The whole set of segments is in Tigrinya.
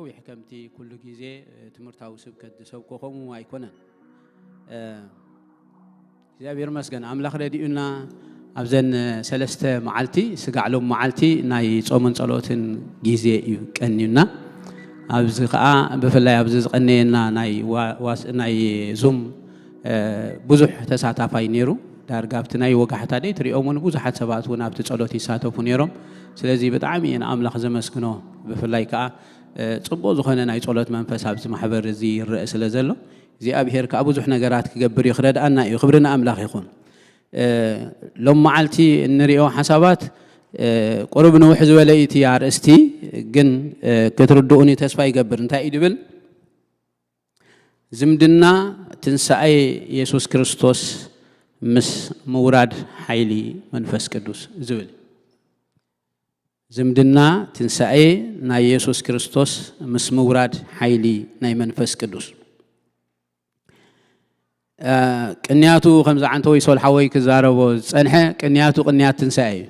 ነዊሕ ከምቲ ኩሉ ግዜ ትምህርታዊ ስብከት ዝሰብኮ ከምኡ ኣይኮነን። እግዚኣብሔር መስገን ኣምላኽ ረዲኡና ኣብዘን ሰለስተ መዓልቲ ስጋዕ ሎም መዓልቲ ናይ ጾምን ጸሎትን ግዜ እዩ ቀንዩና። ኣብዚ ከዓ ብፍላይ ኣብዚ ዝቐነየና ናይ ዋ- ዋስ- ናይ ዙም ብዙሕ ተሳታፋይ ነይሩ። ዳርጋ ኣብቲ ናይ ወጋሕታ ደይ ትሪኦም እውን ብዙሓት ሰባት እውን ኣብቲ ጸሎት ይሳተፉ ነይሮም። ስለዚ ብጣዕሚ እየ ንኣምላኽ ዘመስግኖ። ብፍላይ ከዓ ጽቡቕ ዝኾነ ናይ ጸሎት መንፈስ ኣብዚ ማሕበር እዚ ይረአ ስለ ዘሎ እግዚኣብሔር ከዓ ብዙሕ ነገራት ክገብር እዩ ክረድኣና እዩ። ክብሪ ንኣምላኽ ይኹን። ሎም መዓልቲ እንሪኦ ሓሳባት ቁሩብ ንውሕ ዝበለ እዩ እቲ ኣርእስቲ፣ ግን ክትርድኡኒ ተስፋ ይገብር። እንታይ እዩ ድብል? ዝምድና ትንሳኤ የሱስ ክርስቶስ ምስ ምውራድ ሓይሊ መንፈስ ቅዱስ ዝብል። ዝምድና ትንሳኤ ናይ የሱስ ክርስቶስ ምስ ምውራድ ሓይሊ ናይ መንፈስ ቅዱስ። ቅንያቱ ከምዚ ዓንተወይ ሶል ሓወይ ክዛረቦ ዝጸንሐ ቅንያቱ ቅንያት ትንሳኤ እዩ።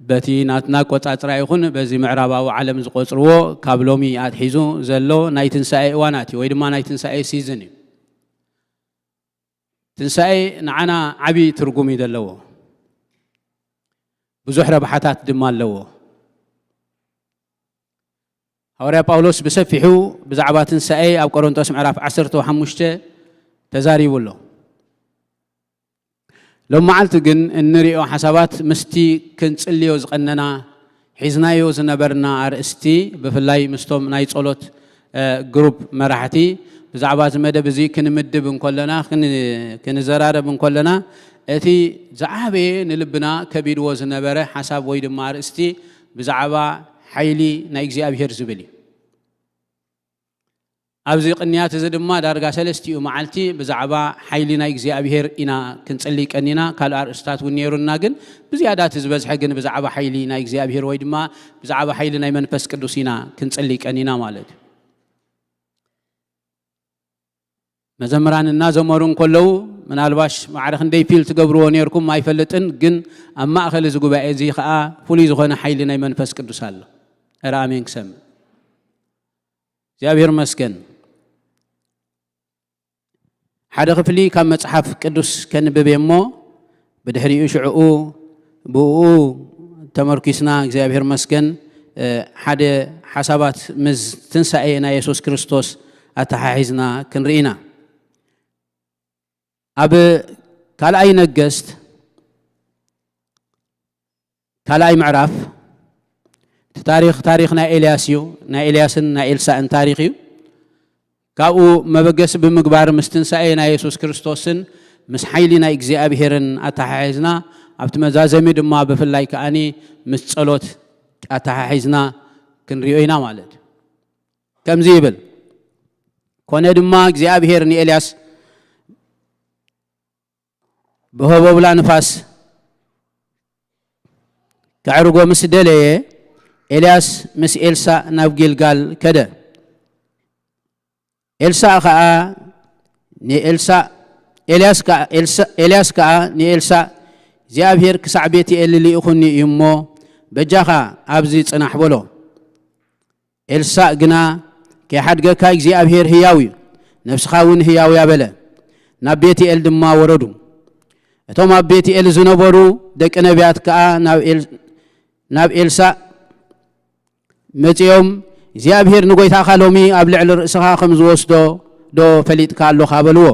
በቲ ናትና ኣቆጻጽራ ይኹን በዚ ምዕራባዊ ዓለም ዝቆጽርዎ ካብ ሎሚ ኣትሒዙ ዘሎ ናይ ትንሳኤ እዋናት እዩ ወይ ድማ ናይ ትንሳኤ ሲዝን እዩ። ትንሳኤ ንዓና ዓቢ ትርጉም እዩ ዘለዎ። ብዙሕ ረብሓታት ድማ ኣለዎ። ሃዋርያ ጳውሎስ ብሰፊሑ ብዛዕባ ትንሳኤ ኣብ ቆሮንቶስ ምዕራፍ ዓሰርተ ሓሙሽተ ተዛሪቡ ኣሎ። ሎም መዓልቲ ግን እንሪኦ ሓሳባት ምስቲ ክንጽልዮ ዝቐነና ሒዝናዮ ዝነበርና ኣርእስቲ ብፍላይ ምስቶም ናይ ጸሎት ግሩፕ መራሕቲ ብዛዕባ እዚ መደብ እዚ ክንምድብ እንከለና ክንዘራረብ እንከለና እቲ ዝዓበየ ንልብና ከቢድዎ ዝነበረ ሓሳብ ወይ ድማ ኣርእስቲ ብዛዕባ ሓይሊ ናይ እግዚኣብሄር ዝብል እዩ። ኣብዚ ቅንያት እዚ ድማ ዳርጋ ሰለስቲኡ መዓልቲ ብዛዕባ ሓይሊ ናይ እግዚኣብሄር ኢና ክንጽሊ ቀኒና። ካልእ ኣርእስታት እውን ነይሩና፣ ግን ብዝያዳ እቲ ዝበዝሐ ግን ብዛዕባ ሓይሊ ናይ እግዚኣብሄር ወይ ድማ ብዛዕባ ሓይሊ ናይ መንፈስ ቅዱስ ኢና ክንጽሊ ቀኒና ማለት እዩ። መዘምራን እናዘመሩ እንከለዉ ምናልባሽ ማዕረ ክንደይ ፊል ትገብርዎ ነይርኩም ኣይፈልጥን፣ ግን ኣብ ማእኸል እዚ ጉባኤ እዚ ከዓ ፍሉይ ዝኾነ ሓይሊ ናይ መንፈስ ቅዱስ ኣሎ። እረ ኣሜን ክሰምዕ። እግዚኣብሔር መስገን። ሓደ ክፍሊ ካብ መጽሓፍ ቅዱስ ከንብብ እየ እሞ ብድሕሪኡ ሽዕኡ ብኡ ተመርኪስና እግዚኣብሔር መስገን ሓደ ሓሳባት ምስ ትንሳኤ ናይ የሱስ ክርስቶስ ኣተሓሒዝና ክንርኢ ኢና። ኣብ ካልኣይ ነገስት ካልኣይ ምዕራፍ እቲ ታሪኽ ታሪኽ ናይ ኤልያስ እዩ። ናይ ኤልያስን ናይ ኤልሳእን ታሪኽ እዩ። ካብኡ መበገሲ ብምግባር ምስ ትንሳኤ ናይ የሱስ ክርስቶስን ምስ ሓይሊ ናይ እግዚኣብሄርን ኣተሓሒዝና ኣብቲ መዛዘሚ ድማ ብፍላይ ከኣኒ ምስ ጸሎት ኣተሓሒዝና ክንሪኦ ኢና ማለት እዩ። ከምዚ ይብል፣ ኮነ ድማ እግዚኣብሄር ንኤልያስ ብሆቦብላ ንፋስ ከዕርጎ ምስ ደለየ ኤልያስ ምስ ኤልሳእ ናብ ጊልጋል ከደ። ኤልሳእ ከኣ ንኤልሳእ ኤልያስ ከኣ ኤልሳ- ኤልያስ ከኣ ንኤልሳእ እግዚኣብሄር ክሳዕ ቤትኤል ልኢኹኒ እዩ እሞ በጃኻ ኣብዚ ጽናሕ በሎ። ኤልሳእ ግና ከይሓድገካ እግዚኣብሄር ህያው እዩ፣ ነፍስኻ እውን ህያው እያ በለ። ናብ ቤትኤል ድማ ወረዱ። እቶም ኣብ ቤትኤል ዝነበሩ ደቂ ነቢያት ከኣ ናብ ኤል- ናብ ኤልሳእ መጺኦም እግዚኣብሄር ንጎይታኻ ሎሚ ኣብ ልዕሊ ርእስኻ ከም ዝወስዶ ዶ ፈሊጥካ ኣሎኻ በልዎ።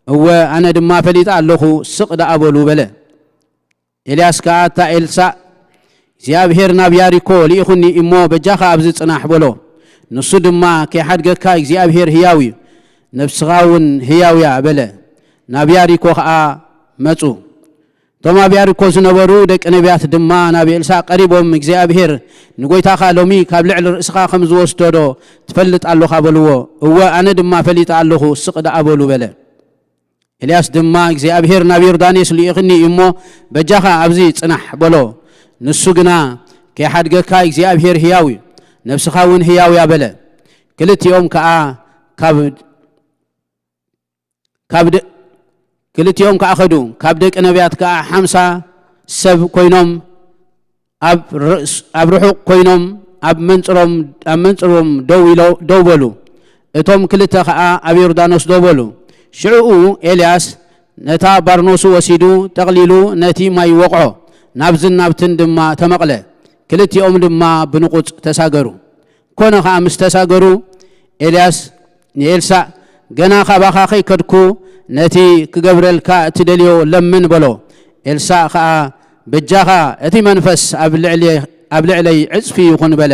እወ ኣነ ድማ ፈሊጠ ኣለኹ፣ ስቕ ደኣ በሉ በለ። ኤልያስ ከኣ ኣታ ኤልሳእ እግዚኣብሄር ናብ ያሪኮ ልኢኹኒ እሞ በጃኻ ኣብዚ ጽናሕ በሎ። ንሱ ድማ ከይሓድገካ እግዚኣብሄር ህያው እዩ፣ ነፍስኻ እውን ህያው እያ በለ። ናብ ያሪኮ ኸኣ መጹ። እቶም ኣብ ያሪኮ ዝነበሩ ደቂ ነቢያት ድማ ናብ ኤልሳእ ቀሪቦም እግዚኣብሄር ንጎይታኻ ሎሚ ካብ ልዕሊ ርእስኻ ከም ዝወስዶ ዶ ትፈልጥ ኣሎኻ በልዎ። እወ ኣነ ድማ ፈሊጠ ኣለኹ፣ ስቕ ደኣ በሉ በለ። ኤልያስ ድማ እግዚኣብሄር ናብ ዮርዳኖስ ልኢኽኒ እዩ እሞ በጃኻ ኣብዚ ጽናሕ በሎ። ንሱ ግና ከይሓድገካ እግዚኣብሄር ህያው እዩ፣ ነፍስኻ እውን ህያው እያ በለ። ክልቲኦም ከኣ ካብ ካብ ደ- ክልቲኦም ከኣ ኸዱ። ካብ ደቂ ነቢያት ከኣ ሓምሳ ሰብ ኮይኖም ኣብ ርእስ- ኣብ ርሑቕ ኮይኖም ኣብ መንጽሮም፣ ኣብ መንጽሮም ደው ኢሎ-፣ ደው በሉ። እቶም ክልተ ኸኣ ኣብ ዮርዳኖስ ደው በሉ። ሽዕኡ ኤልያስ ነታ ባርኖሱ ወሲዱ ጠቕሊሉ ነቲ ማይ ወቕዖ፣ ናብዝን ናብትን ድማ ተመቕለ። ክልቲኦም ድማ ብንቑጽ ተሳገሩ። ኮነ ኸኣ ምስ ተሳገሩ፣ ኤልያስ ንኤልሳእ፣ "ገና ካባኻ ከይከድኩ ነቲ ክገብረልካ እትደልዮ ለምን" በሎ። ኤልሳእ ኸኣ፣ "በጃኻ እቲ መንፈስ ኣብ ልዕሊ-፣ ኣብ ልዕለይ ዕጽፊ ይኹን" በለ።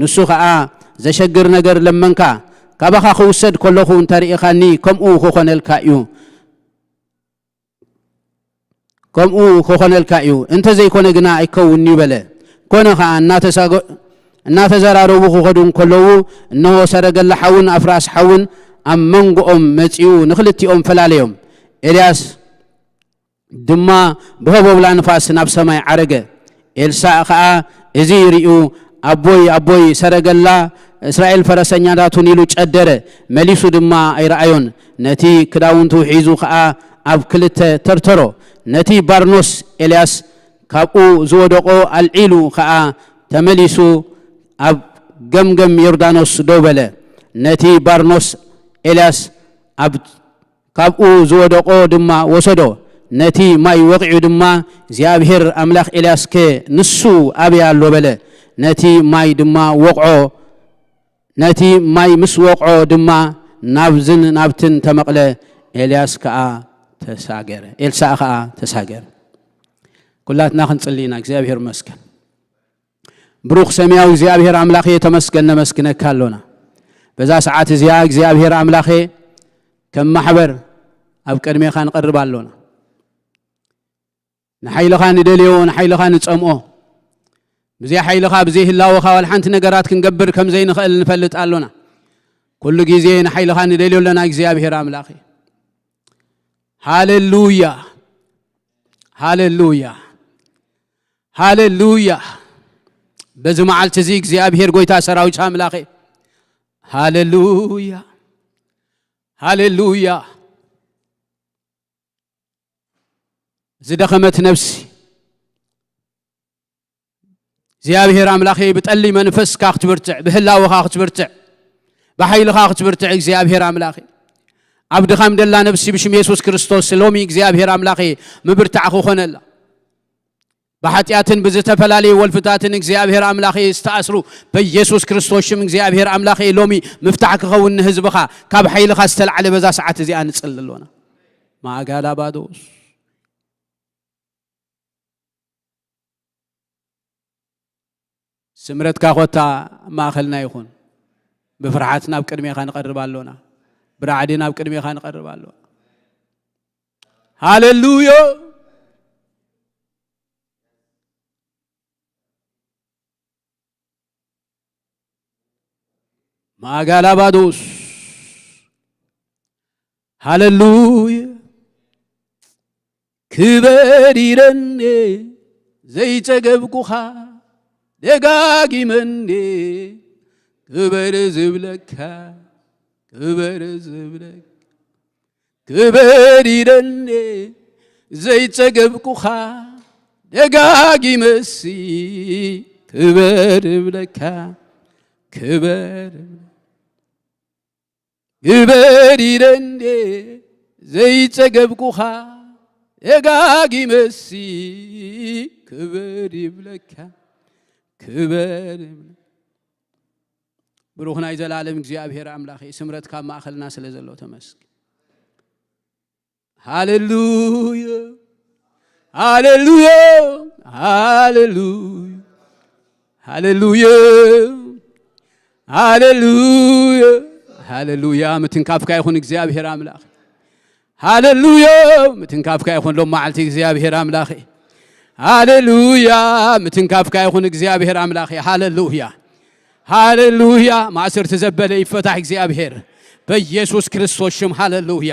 ንሱ ኸኣ፣ "ዘሸግር ነገር ለመንካ፣ ካባኻ ክውሰድ ከለኹ እንተርኢኻኒ ከምኡ ክኾነልካ እዩ፣ ከምኡ ክኾነልካ እዩ፣ እንተ ዘይኮነ ግና ኣይከውንን'ዩ" በለ። ኮነ ኸኣ እናተሳገ-፣ እናተዘራረቡ ክኸዱ እንከለዉ፣ እንሆ ሰረገላ ሓውን ኣፍራስ ሓውን ኣብ መንጎኦም መጺኡ ንኽልቲኦም ፈላለዮም። ኤልያስ ድማ ብህቦብላ ንፋስ ናብ ሰማይ ዓረገ። ኤልሳእ ኸኣ እዚ ርእዩ፣ "ኣቦይ፣ ኣቦይ፣ ሰረገላ እስራኤል ፈረሰኛታቱን" ኢሉ ጨደረ። መሊሱ ድማ ኣይረኣዮን። ነቲ ክዳውንቱ ሒዙ ኸኣ ኣብ ክልተ ተርተሮ። ነቲ ባርኖስ ኤልያስ ካብኡ ዝወደቖ ኣልዒሉ ኸኣ ተመሊሱ ኣብ ገምገም ዮርዳኖስ ደው በለ። ነቲ ባርኖስ ኤልያስ ኣብ ካብኡ ዝወደቖ ድማ ወሰዶ። ነቲ ማይ ወቒዑ ድማ፣ "እግዚኣብሄር ኣምላኽ ኤልያስከ ንሱ ኣበይ ኣሎ?" በለ። ነቲ ማይ ድማ ወቕዖ። ነቲ ማይ ምስ ወቕዖ ድማ ናብዝን ናብትን ተመቕለ። ኤልያስ ከኣ ተሳገረ። ኤልሳእ ከኣ ተሳገረ። ኩላትና ክንጽሊ ኢና። እግዚኣብሄር ይመስገን። ብሩኽ ሰማያዊ እግዚኣብሔር ኣምላኸ፣ ተመስገን፣ ነመስግነካ ኣሎና። በዛ ሰዓት እዚኣ እግዚኣብሔር ኣምላኸ፣ ከም ማሕበር ኣብ ቅድሜኻ ንቐርብ ኣሎና። ንሓይልኻ ንደልዮ፣ ንሓይልኻ ንጸምኦ። ብዘይ ሓይልኻ፣ ብዘይ ህላወኻ ዋላ ሓንቲ ነገራት ክንገብር ከም ዘይንኽእል ንፈልጥ ኣሎና። ኩሉ ግዜ ንሓይልኻ ንደልዮ ኣሎና እግዚኣብሔር ኣምላኸ። ሃሌሉያ፣ ሃሌሉያ፣ ሃሌሉያ። በዚ መዓልቲ እዚ እግዚኣብሔር ጐይታ ሰራዊት ኣምላኸ፣ ሃሌሉያ፣ ሃሌሉያ። ዝደኸመት ነፍሲ እግዚኣብሔር ኣምላኸ ብጠሊ መንፈስካ ክትብርትዕ፣ ብህላወኻ ክትብርትዕ፣ ብሓይልኻ ክትብርትዕ እግዚኣብሔር ኣምላኸ። ኣብ ድኻም ደላ ነፍሲ ብሽም የሱስ ክርስቶስ ሎሚ እግዚኣብሔር ኣምላኸ ምብርታዕ ክኾነላ። ብሓጢኣትን ብዝተፈላለዩ ወልፍታትን እግዚኣብሔር ኣምላኸ ዝተኣስሩ በኢየሱስ ክርስቶስ ሽም እግዚኣብሔር ኣምላኸ ሎሚ ምፍታሕ ክኸውን ንህዝብኻ ካብ ሓይልኻ ዝተላዕለ በዛ ሰዓት እዚኣ ንጽሊ ኣሎና። ማጋዳ ባዶስ ስምረትካ ኾታ ኣብ ማእኸልና ይኹን። ብፍርሓት ናብ ቅድሜኻ ንቐርብ ኣሎና። ብራዕዲ ናብ ቅድሜኻ ንቐርብ ኣሎና። ሃሌሉያ። ማጋላባዶስ ሃሌሉያ። ክበር ኢለኔ ዘይጸገብኩኻ ደጋጊመኔ ክበር ዝብለካ፣ ክበር ዝብለካ፣ ክበር ኢለኔ ዘይጸገብኩኻ ደጋጊመሲ ክበር እብለካ፣ ክበር እብለካ። ክበር ኢለ እንዴ ዘይጸገብኩኻ ደጋጊመሲ ክበር ይብለካ፣ ክበር ይብለካ። ብሩኽ ናይ ዘላለም እግዚኣብሔር ኣምላኸ፣ ስምረትካ ኣብ ማእኸልና ስለ ዘሎ ተመስገን። ሃሌሉያ፣ ሃሌሉያ፣ ሃሌሉያ፣ ሃሌሉያ፣ ሃሌሉያ፣ ሃሌሉያ። ምትንካፍካ ይኹን እግዚኣብሔር ኣምላኽ። ሃሌሉያ፣ ምትንካፍካ ይኹን ሎም መዓልቲ እግዚኣብሔር ኣምላኽ። ሃሌሉያ፣ ምትንካፍካ ይኹን እግዚኣብሔር ኣምላኽ። ሃሌሉያ፣ ሃሌሉያ። ማእሰርቲ ዘበለ ይፈታሕ እግዚኣብሔር በኢየሱስ ክርስቶስ ሽም። ሃሌሉያ።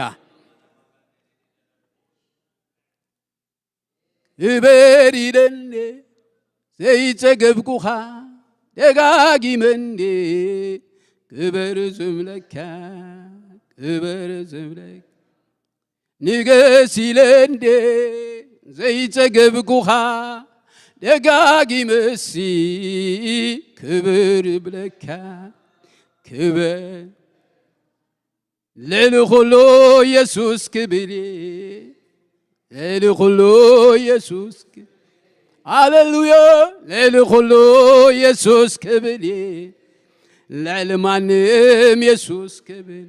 ክበር ኢለኔ ዘይጸገብኩኻ ደጋጊመ እንዴ ክበር ዝብለካ፣ ክበር ዝብለካ። ንገስ ኢለ እንዴ ዘይጸገብኩኻ ደጋጊመሲ ክብር ብለካ ክብር ልዕሊ ኩሉ ኢየሱስ ክብል እየ። ልዕሊ ኩሉ ኢየሱስ ክብል። ሃሌሉያ። ልዕሊ ኩሉ ኢየሱስ ክብል እየ። ልዕሊ ማንም ኢየሱስ ክብል።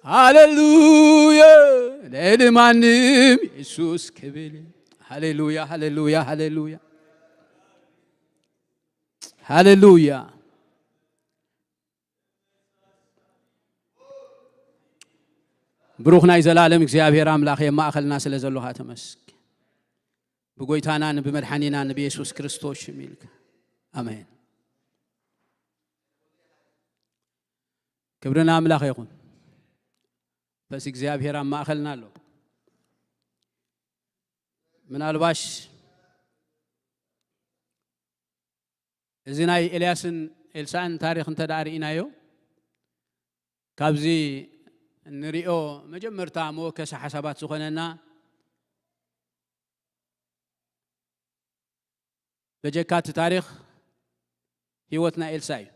ሃሌሉያ። ልዕሊ ማንም ኢየሱስ ክብል። ሃሌሉያ፣ ሃሌሉያ፣ ሃሌሉያ። ሃሌሉያ። ብሩኽ ናይ ዘላለም እግዚኣብሔር ኣምላኽ፣ ኣብ ማእኸልና ስለ ዘለኻ ተመስገን። ብጎይታናን ብመድሓኒናን ብየሱስ ክርስቶስ ሽም ኢልካ። ኣሜን። ክብሪ ንኣምላኽ ይኹን። መንፈስ እግዚኣብሔር ኣብ ማእኸልና ኣሎ። ምናልባሽ እዚ ናይ ኤልያስን ኤልሳዕን ታሪኽ እንተ ደኣ ርኢናዮ፣ ካብዚ እንሪኦ መጀመርታ መወከሲ ሓሳባት ዝኾነና፣ በጀካ እቲ ታሪኽ ህይወት ናይ ኤልሳዕ እዩ።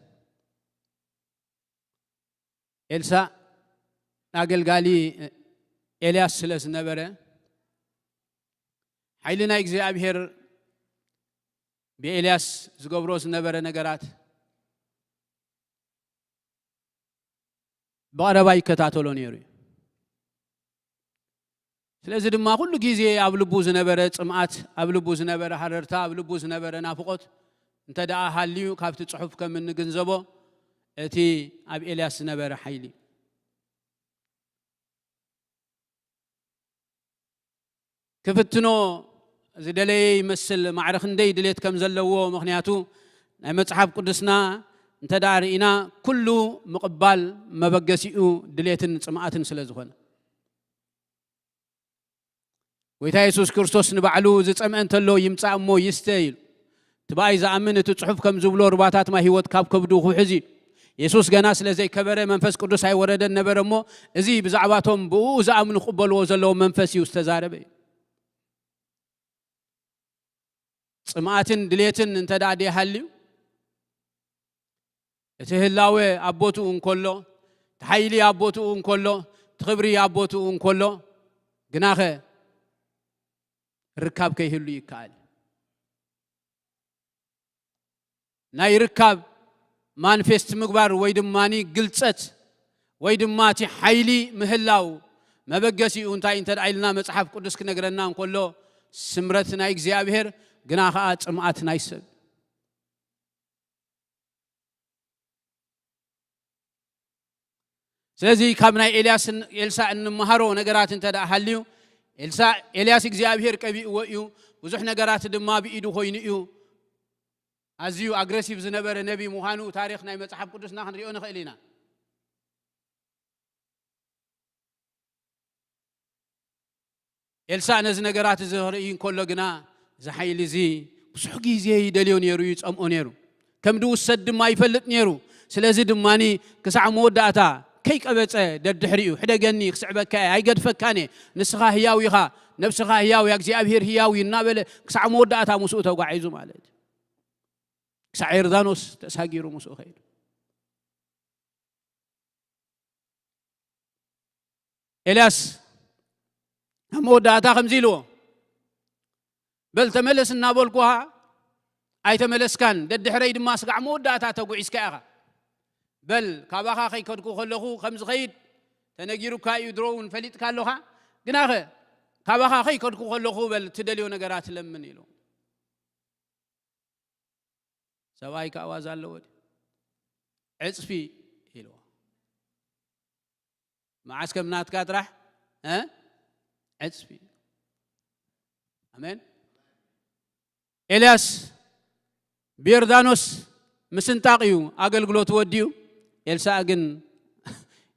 ኤልሳዕ ኣገልጋሊ ኤልያስ ስለ ዝነበረ፣ ሓይሊ ናይ እግዚኣብሔር ብኤልያስ ዝገብሮ ዝነበረ ነገራት ብቐረባ ይከታተሎ ነይሩ እዩ። ስለዚ ድማ ኩሉ ግዜ ኣብ ልቡ ዝነበረ ጽምኣት፣ ኣብ ልቡ ዝነበረ ሃረርታ፣ ኣብ ልቡ ዝነበረ ናፍቖት እንተ ደኣ ሃልዩ፣ ካብቲ ጽሑፍ ከም እንግንዘቦ፣ እቲ ኣብ ኤልያስ ዝነበረ ሓይሊ እዩ። ክፍትኖ ዝደለየ ይመስል፣ ማዕረ ክንደይ ድሌት ከም ዘለዎ። ምኽንያቱ ናይ መጽሓፍ ቅዱስና እንተ ደኣ ርኢና፣ ኩሉ ምቕባል መበገሲኡ ድሌትን ጽምኣትን ስለ ዝኾነ። ጎይታ የሱስ ክርስቶስ ንባዕሉ ዝጸምአ እንተሎ ይምጻእ እሞ ይስተ ኢሉ። እቲ ብኣይ ዝኣምን እቲ ጽሑፍ ከም ዝብሎ ሩባታት ማይ ህይወት ካብ ከብዱ ክውሕዝ እዩ። የሱስ ገና ስለ ዘይከበረ መንፈስ ቅዱስ ኣይወረደን ነበረ እሞ፣ እዚ ብዛዕባቶም ብእኡ ዝኣምኑ ክቕበልዎ ዘለዎም መንፈስ እዩ ዝተዛረበ እዩ። ጽምኣትን ድሌትን እንተ ደኣ ደይሃልዩ፣ እቲ ህላወ ኣብ ቦትኡ እንከሎ፣ እቲ ሓይሊ ኣብ ቦትኡ እንከሎ፣ እቲ ክብሪ ኣብ ቦትኡ እንከሎ፣ ግናኸ ርካብ ከይህሉ ይከኣል። ናይ ርካብ ማንፌስት ምግባር ወይ ድማኒ ግልጸት ወይ ድማ እቲ ሓይሊ ምህላው መበገሲኡ እንታይ እንተ ደኣ ኢልና መጽሓፍ ቅዱስ ክነግረና እንከሎ፣ ስምረት ናይ እግዚኣብሔር፣ ግና ኸኣ ጽምኣት ናይ ሰብ። ስለዚ ካብ ናይ ኤልያስን ኤልሳዕ እንመሃሮ ነገራት እንተ ደኣ ሃልዩ፣ ኤልሳዕ፣ ኤልያስ እግዚኣብሔር ቀቢእዎ እዩ፣ ብዙሕ ነገራት ድማ ብኢዱ ኮይኑ እዩ። ኣዝዩ ኣግረሲቭ ዝነበረ ነቢ ምዃኑ ታሪኽ ናይ መጽሓፍ ቅዱስና ክንሪኦ ንኽእል ኢና። ኤልሳዕ ነዚ ነገራት እዚ ክርኢ እንከሎ ግና፣ እዚ ሓይሊ እዚ ብዙሕ ግዜ ይደልዮ ነይሩ፣ ይጸምኦ ነይሩ። ከም ድውሰድ ድማ ይፈልጥ ነይሩ። ስለዚ ድማኒ ክሳዕ መወዳእታ ከይቀበጸ ደድሕሪኡ፣ "ሕደገኒ፣ ክስዕበካ እየ፣ ኣይገድፈካን እየ፣ ንስኻ ህያው ኢኻ፣ ነብስኻ ህያው እያ፣ እግዚኣብሄር ህያው እዩ" እናበለ ክሳዕ መወዳእታ ምስኡ ተጓዒዙ ማለት እዩ። ክሳዕ ዮርዳኖስ ተሳጊሩ ምስኡ ከይዱ። ኤልያስ ኣብ መወዳእታ ከምዚ ኢልዎ፣ "በል ተመለስ እናበልኩኻ ኣይተመለስካን፣ ደድሕረይ ድማ ስጋዕ መወዳእታ ተጉዒዝካ ኢኻ። በል ካባኻ ከይከድኩ ከለኹ ከም ዝኸይድ ተነጊሩካ እዩ፣ ድሮ እውን ፈሊጥካ ኣለኻ። ግናኸ ካባኻ ከይከድኩ ከለኹ በል ትደልዮ ነገራት ለምን" ኢሉ። ሰብኣይ ከኣ ዋዛ ኣለዎ ድዩ? ዕጽፊ ኢልዎ። መዓስ ከም ናትካ ጥራሕ፣ እ? ዕጽፊ። ኣሜን። ኤልያስ ብዮርዳኖስ ምስንጣቕ እዩ ኣገልግሎቱ ወዲኡ። ኤልሳዕ ግን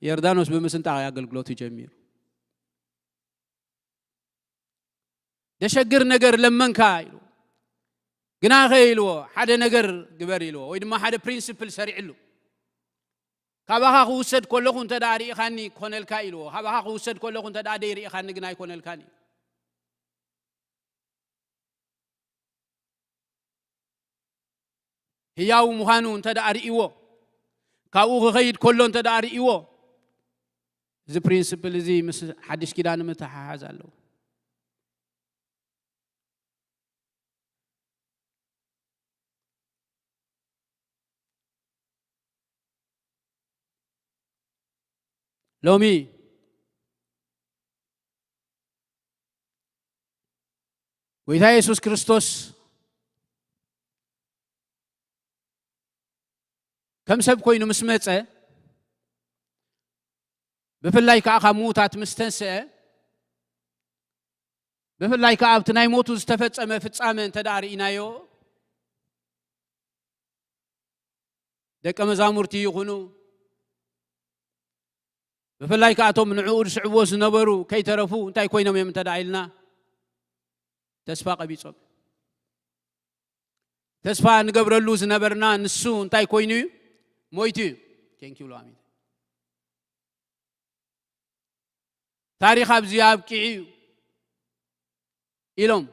ዮርዳኖስ ብምስንጣቕ እዩ ኣገልግሎቱ ጀሚሩ። "ደሸግር ነገር ለመንካ" ኢሉ። "ግናኸ" ኢልዎ፣ "ሓደ ነገር ግበር" ኢልዎ፣ ወይ ድማ ሓደ ፕሪንሲፕል ሰሪዕሉ። "ካባኻ ክውሰድ ከለኹ እንተ ደኣ ርኢኻኒ ክኾነልካ" ኢልዎ። "ካባኻ ክውሰድ ከለኹ እንተ ደኣ ደይርኢኻኒ ግን ኣይኮነልካን" እዩ። ህያው ምዃኑ እንተ ደኣ ርእይዎ፣ ካብኡ ክኸይድ ከሎ እንተ ደኣ ርእይዎ፣ እዚ ፕሪንስፕል እዚ ምስ ሓድሽ ኪዳን ምትሓሓዝ ኣለዎ። ሎሚ ጎይታ የሱስ ክርስቶስ ከም ሰብ ኮይኑ ምስ መጸ፣ ብፍላይ ከኣ ካብ ምዉታት ምስ ተንስአ፣ ብፍላይ ከኣ ኣብቲ ናይ ሞቱ ዝተፈጸመ ፍጻመ እንተ ደኣ ርኢናዮ፣ ደቀ መዛሙርቲ ይኹኑ፣ ብፍላይ ከኣ እቶም ንዕኡ ዝስዕብዎ ዝነበሩ ከይተረፉ እንታይ ኮይኖም እዮም እንተ ደኣ ኢልና፣ ተስፋ ቀቢጾም። ተስፋ ንገብረሉ ዝነበርና ንሱ እንታይ ኮይኑ እዩ? ሞይቱ እዩ። Thank you ሎሚ። ታሪኽ ኣብዚ ኣብቂዑ እዩ ኢሎም።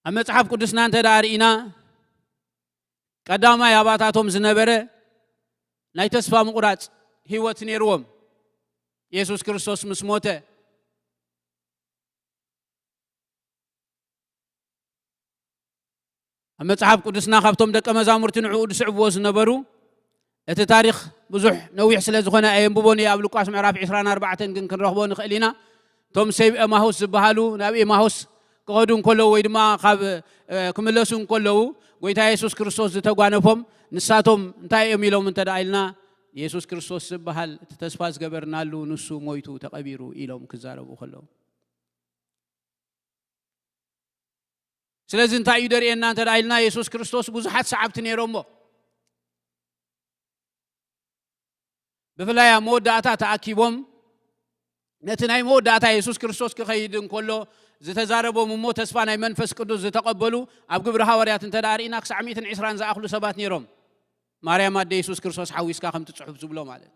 ኣብ መጽሓፍ ቅዱስና እንተ ደኣ ርኢና፣ ቀዳማይ ኣባታቶም ዝነበረ ናይ ተስፋ ምቑራጽ ህይወት ነይርዎም። የሱስ ክርስቶስ ምስ ሞተ፣ ኣብ መጽሓፍ ቅዱስና ካብቶም ደቀ መዛሙርቲ ንዕኡ ዝስዕብዎ ዝነበሩ፣ እቲ ታሪኽ ብዙሕ ነዊሕ ስለ ዝኾነ ኣየንብቦን እየ። ኣብ ሉቃስ ምዕራፍ ዕስራን ኣርባዕተን ግን ክንረኽቦ ንኽእል ኢና። እቶም ሰብ ኤማሁስ ዝበሃሉ ናብ ኤማሁስ ክኸዱ እንከለዉ ወይ ድማ ካብ፣ እ፣ ክምለሱ እንከለዉ፣ ጎይታ የሱስ ክርስቶስ ዝተጓነፎም፣ ንሳቶም እንታይ እዮም ኢሎም እንተ ደኣ ኢልና፣ የሱስ ክርስቶስ ዝበሃል እቲ ተስፋ ዝገበርናሉ ንሱ ሞይቱ ተቐቢሩ ኢሎም ክዛረቡ ከለዉ። ስለዚ እንታይ እዩ ደርእየና እንተ ደኣ ኢልና፣ የሱስ ክርስቶስ ብዙሓት ሰዓብቲ ነይሮሞ። ብፍላይ ኣብ መወዳእታ ተኣኪቦም ነቲ ናይ መወዳእታ የሱስ ክርስቶስ ክኸይድ እንከሎ ዝተዛረቦም እሞ ተስፋ ናይ መንፈስ ቅዱስ ዝተቐበሉ ኣብ ግብሪ ሃዋርያት እንተ ደኣ ርኢና ክሳዕ ሚእትን ዕስራን ዝኣኽሉ ሰባት ነይሮም። ማርያም ኣደ የሱስ ክርስቶስ ሓዊስካ ከምቲ ጽሑፍ ዝብሎ ማለት።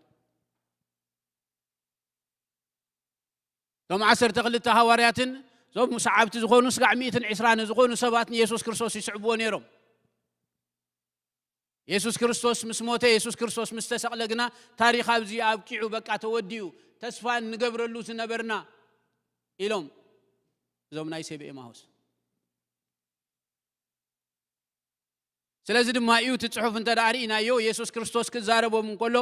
እቶም ዓሰርተ ክልተ ሃዋርያትን እዞም ሰዓብቲ ዝኾኑ ስጋዕ ሚእትን ዕስራን ዝኾኑ ሰባት ንየሱስ ክርስቶስ ይስዕብዎ ነይሮም። የሱስ ክርስቶስ ምስ ሞተ፣ የሱስ ክርስቶስ ምስ ተሰቕለ ግና ታሪኽ ኣብዚ ኣብቂዑ፣ በቃ ተወዲኡ፣ ተስፋ እንገብረሉ ዝነበርና ኢሎም እዞም ናይ ሰብ ኤማሁስ። ስለዚ ድማ እዩ እቲ ጽሑፍ እንተ ደኣ ርኢናዮ፣ የሱስ ክርስቶስ ክዛረቦም እንከሎ፣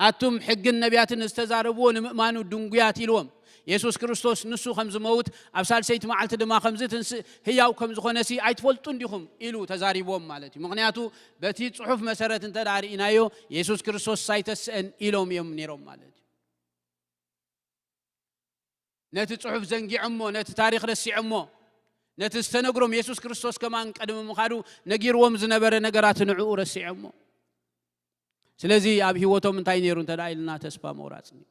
ኣቱም ሕግን ነቢያትን ዝተዛረብዎ ንምእማኑ ድንጉያት ኢልዎም። የሱስ ክርስቶስ ንሱ ከም ዝመውት፣ ኣብ ሳልሰይቲ መዓልቲ ድማ ከም ዝትንስእ፣ ህያው ከም ዝኾነሲ ኣይትፈልጡን ዲኹም? ኢሉ ተዛሪብዎም ማለት እዩ። ምኽንያቱ በቲ ጽሑፍ መሰረት እንተ ደኣ ርኢናዮ፣ የሱስ ክርስቶስ ኣይተስእን ኢሎም እዮም ነይሮም ማለት እዩ። ነቲ ጽሑፍ ዘንጊዖሞ፣ ነቲ ታሪኽ ረሲዖሞ፣ ነቲ ዝተነግሮም የሱስ ክርስቶስ ከማን ቅድሚ ምኻዱ ነጊርዎም ዝነበረ ነገራት ንዕኡ ረሲዖሞ። ስለዚ ኣብ ህይወቶም እንታይ ነይሩ እንተ ደኣ ኢልና ተስፋ ምቑራጽ ነይሩ።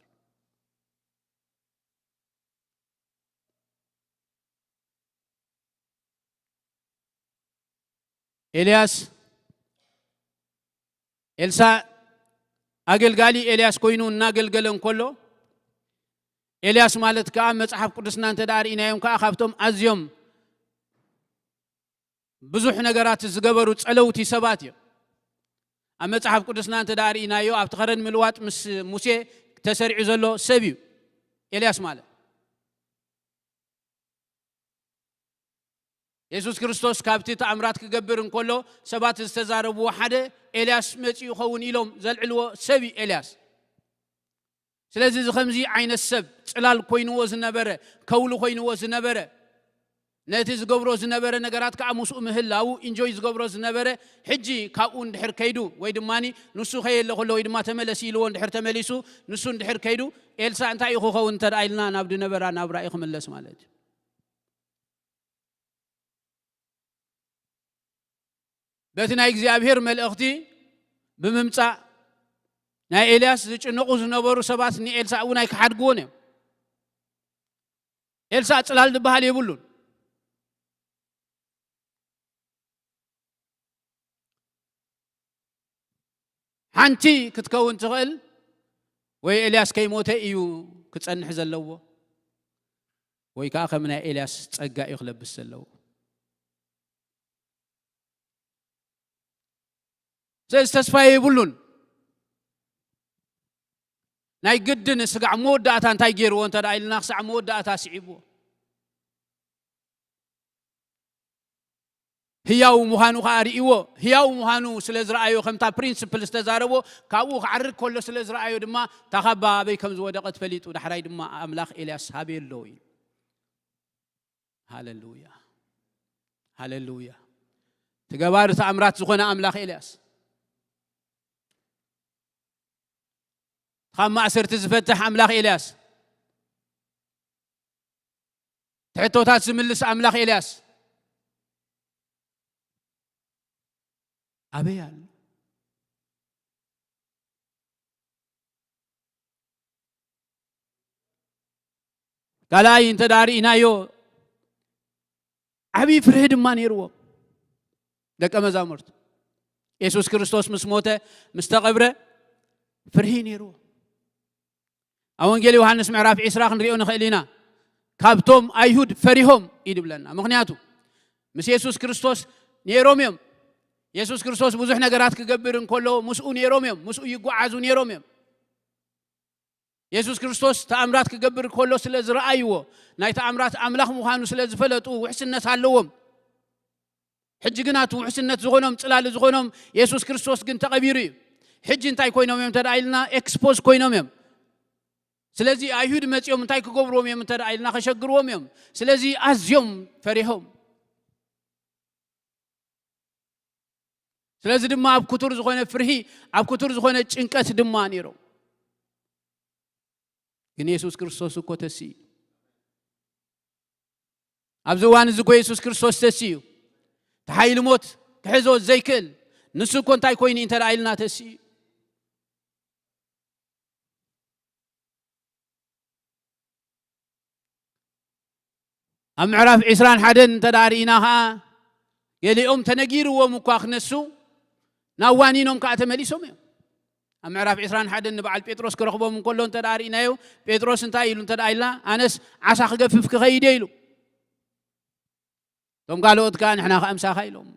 ኤልያስ፣ ኤልሳዕ ኣገልጋሊ ኤልያስ ኮይኑ እናገልገለ እንከሎ፣ ኤልያስ ማለት ከኣ መጽሓፍ ቅዱስና እንተ ደኣ ርኢናዮም ከኣ ካብቶም ኣዝዮም ብዙሕ ነገራት ዝገበሩ ጸለውቲ ሰባት እዮም። ኣብ መጽሓፍ ቅዱስና እንተ ደኣ ርኢናዮ ኣብቲ ኸረን ምልዋጥ ምስ ሙሴ ተሰሪዑ ዘሎ ሰብ እዩ ኤልያስ ማለት። የሱስ ክርስቶስ ካብቲ ተኣምራት ክገብር እንከሎ ሰባት ዝተዛረብዎ ሓደ ኤልያስ መጺኡ ይኸውን ኢሎም ዘልዕልዎ ሰብ እዩ ኤልያስ። ስለዚ እዚ ከምዚ ዓይነት ሰብ ጽላል ኮይንዎ ዝነበረ፣ ከውሊ ኮይንዎ ዝነበረ፣ ነቲ ዝገብሮ ዝነበረ ነገራት ከኣ ምስኡ ምህላው ኢንጆይ ዝገብሮ ዝነበረ፣ ሕጂ ካብኡ እንድሕር ከይዱ ወይ ድማ ንሱ ከየለ ከሎ ወይ ድማ ተመለስ ኢልዎ እንድሕር ተመሊሱ ንሱ እንድሕር ከይዱ ኤልሳ እንታይ እዩ ክኸውን እንተ ደኣ ኢልና ናብ ድነበራ ናብ ራእይ ክምለስ ማለት እዩ። በቲ ናይ እግዚኣብሔር መልእኽቲ ብምምጻእ ናይ ኤልያስ ዝጭነቑ ዝነበሩ ሰባት ንኤልሳዕ እውን ኣይክሓድግዎን እዮም። ኤልሳዕ ጽላል ዝበሃል የብሉን። ሓንቲ ክትከውን ትኽእል ወይ ኤልያስ ከይሞተ እዩ ክጸንሕ ዘለዎ ወይ ከዓ ከም ናይ ኤልያስ ጸጋ እዩ ክለብስ ዘለዎ። ስለዚ ተስፋ የብሉን። ናይ ግድን ስጋዕ መወዳእታ እንታይ ገይርዎ እንተ ደኣ ኢልና፣ ክሳዕ መወዳእታ ስዒብዎ። ህያው ምዃኑ ኸዓ ርእይዎ። ህያው ምዃኑ ስለ ዝረኣዮ፣ ከምታ ፕሪንስፕል ዝተዛረቦ፣ ካብኡ ክዓርግ ከሎ ስለ ዝረኣዮ ድማ፣ እታ ካባ ኣበይ ከም ዝወደቐት ፈሊጡ፣ ዳሕራይ ድማ ኣምላኽ ኤልያስ ሃብዮ ኣሎ ኢሉ። ሃሌሉያ። ሃሌሉያ። እቲ ገባሪ ተኣምራት ዝኾነ ኣምላኽ ኤልያስ፣ ካብ ማእሰርቲ ዝፈትሕ ኣምላኽ ኤልያስ፣ ትሕቶታት ዝምልስ ኣምላኽ ኤልያስ ኣበይ ኣሎ? ካልኣይ እንተ ደኣ ርኢናዮ፣ ዓብዪ ፍርሂ ድማ ነይርዎም ደቀ መዛሙርቱ። የሱስ ክርስቶስ ምስ ሞተ፣ ምስ ተቐብረ፣ ፍርሂ ነይርዎም። ኣብ ወንጌል ዮሃንስ ምዕራፍ ዒስራ ክንሪኦ ንኽእል ኢና። ካብቶም ኣይሁድ ፈሪሆም እዩ ድብለና። ምኽንያቱ፣ ምስ የሱስ ክርስቶስ ነይሮም እዮም። የሱስ ክርስቶስ ብዙሕ ነገራት ክገብር እንከሎ፣ ምስኡ ነይሮም እዮም። ምስኡ ይጓዓዙ ነይሮም እዮም። የሱስ ክርስቶስ ተኣምራት ክገብር ከሎ ስለ ዝረኣይዎ፣ ናይ ተኣምራት ኣምላኽ ምዃኑ ስለ ዝፈለጡ፣ ውሕስነት ኣለዎም። ሕጂ ግና እቲ ውሕስነት ዝኾኖም፣ ጽላሊ ዝኾኖም የሱስ ክርስቶስ ግን ተቐቢሩ እዩ። ሕጂ እንታይ ኮይኖም እዮም እንተ ደኣ ኢልና፣ ኤክስፖዝ ኮይኖም እዮም። ስለዚ ኣይሁድ መጺኦም እንታይ ክገብርዎም እዮም እንተ ደኣ ኢልና፣ ከሸግርዎም እዮም። ስለዚ ኣዝዮም ፈሪሆም። ስለዚ ድማ ኣብ ክቱር ዝኾነ ፍርሂ፣ ኣብ ክቱር ዝኾነ ጭንቀት ድማ ነይሮም። ግን የሱስ ክርስቶስ እኮ ተስኢ እዩ። ኣብዚ እዋን እዚ እኮ የሱስ ክርስቶስ ተስኢ እዩ። እቲ ሓይሊ ሞት ክሕዞ ዘይክእል ንሱ እኮ እንታይ ኮይኑ እንተ ደኣ ኢልና ተስኢ እዩ። ኣብ ምዕራፍ ዒስራን ሓደን እንተ ደኣ ርኢና ኸኣ፣ ገሊኦም ተነጊርዎም እኳ ክነሱ፣ ናብ ዋኒኖም ከኣ ተመሊሶም እዮም። ኣብ ምዕራፍ ዒስራን ሓደን ንበዓል ጴጥሮስ ክረኽቦም እንከሎ እንተ ደኣ ርኢናዮ፣ ጴጥሮስ እንታይ ኢሉ እንተ ደኣ ኢልና፣ ኣነስ ዓሳ ክገፍፍ ክኸይድ እየ ኢሉ። እቶም ካልኦት ከኣ ንሕና ከኣ ምሳኻ ኢሎም፣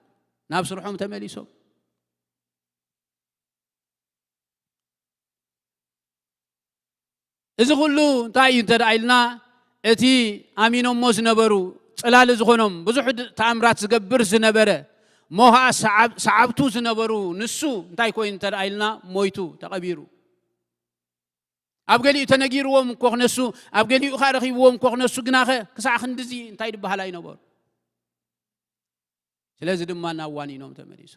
ናብ ስርሖም ተመሊሶም። እዚ ኩሉ እንታይ እዩ እንተ ደኣ ኢልና፣ እቲ ኣሚኖሞ ዝነበሩ፣ ጽላሊ ዝኾኖም፣ ብዙሕ ድ-፣ ተኣምራት ዝገብር ዝነበረ፣ እሞ ኸዓ ሰዓብ-፣ ሰዓብቱ ዝነበሩ፣ ንሱ እንታይ ኮይኑ እንተ ደኣ ኢልና፣ ሞይቱ፣ ተቐቢሩ። ኣብ ገሊኡ ተነጊርዎም እኮ ክነሱ፣ ኣብ ገሊኡ ኸዓ ረኺብዎም እኮ ክነሱ፣ ግናኸ ክሳዕ ክንድዚ እንታይ ድበሃል ኣይነበሩ። ስለዚ ድማ ናብ ዋኒኖም ተመሊሱ።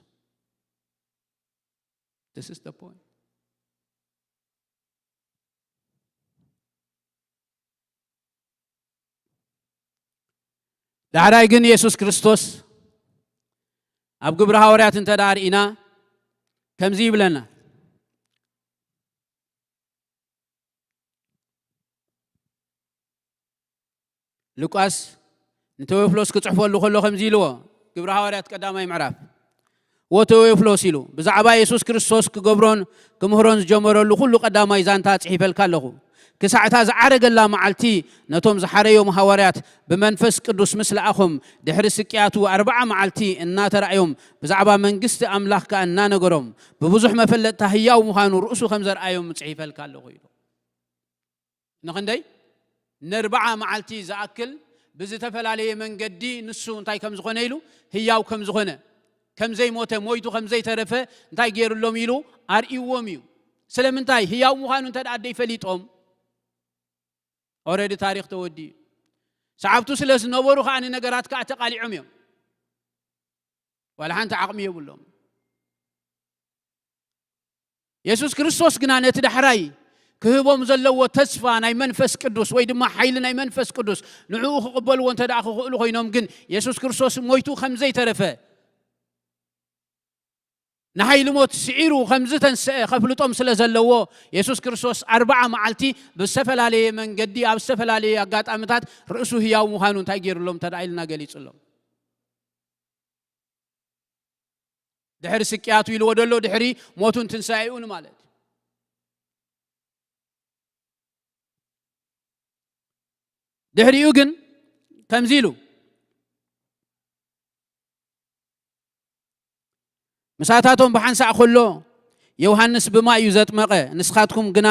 This is the point. ዳሕራይ ግን የሱስ ክርስቶስ ኣብ ግብሪ ሃዋርያት እንተ ደኣ ርኢና ከምዚ ይብለና። ሉቃስ ንቴዎፍሎስ ክጽሕፈሉ ከሎ ከምዚ ኢልዎ፣ ግብሪ ሃዋርያት ቀዳማይ ምዕራፍ፣ "ወቴዎፍሎስ" ኢሉ፣ "ብዛዕባ የሱስ ክርስቶስ ክገብሮን ክምህሮን ዝጀመረሉ ኩሉ ቀዳማይ ዛንታ ጽሒፈልካ ኣለኹ። ክሳዕ እታ ዝዓረገላ መዓልቲ ነቶም ዝሓረዮም ሃዋርያት ብመንፈስ ቅዱስ ምስ ለኣኾም፣ ድሕሪ ስቅያቱ ኣርብዓ መዓልቲ እናተራእዮም፣ ብዛዕባ መንግስቲ ኣምላኽ ከኣ እናነገሮም፣ ብብዙሕ መፈለጥታ ህያው ምዃኑ ርእሱ ከም ዘርኣዮም ጽሒፈልካ ኣለኹ" ኢሉ። ንኽንደይ? ነርብዓ መዓልቲ ዝኣክል ብዝተፈላለየ መንገዲ ንሱ እንታይ ከም ዝኾነ ኢሉ፣ ህያው ከም ዝኾነ፣ ከም ዘይሞተ፣ ሞይቱ ከም ዘይተረፈ እንታይ ገይሩሎም ኢሉ ኣርእይዎም እዩ። ስለምንታይ? ህያው ምዃኑ እንተ ደኣ ደይፈሊጦም፣ ኦረዲ ታሪኽ ተወዲኡ። ሰዓብቱ ስለ ዝነበሩ ከኣ ንነገራት ከኣ ተቓሊዖም እዮም። ዋላ ሓንቲ ዓቕሚ የብሎም። የሱስ ክርስቶስ ግና ነቲ ዳሕራይ ክህቦም ዘለዎ ተስፋ ናይ መንፈስ ቅዱስ ወይ ድማ ሓይሊ ናይ መንፈስ ቅዱስ ንዕኡ ክቕበልዎ እንተ ደኣ ክኽእሉ ኮይኖም፣ ግን የሱስ ክርስቶስ ሞይቱ ከም ዘይተረፈ፣ ንሓይሊ ሞት ስዒሩ ከም ዝተንስአ ከፍልጦም ስለ ዘለዎ፣ የሱስ ክርስቶስ ኣርብዓ መዓልቲ ብዝተፈላለየ መንገዲ ኣብ ዝተፈላለየ ኣጋጣምታት ርእሱ ህያው ምዃኑ እንታይ ገይሩሎም እንተ ደኣ ኢልና ገሊጹሎም። ድሕሪ ስቅያቱ ኢልዎ ደሎ፣ ድሕሪ ሞቱን ትንሳኤኡን ማለት እዩ። ድሕሪኡ ግን ከምዚ ኢሉ፣ ምሳታቶም ብሓንሳእ ከሎ፣ ዮሃንስ ብማይ እዩ ዘጥመቐ፣ ንስኻትኩም ግና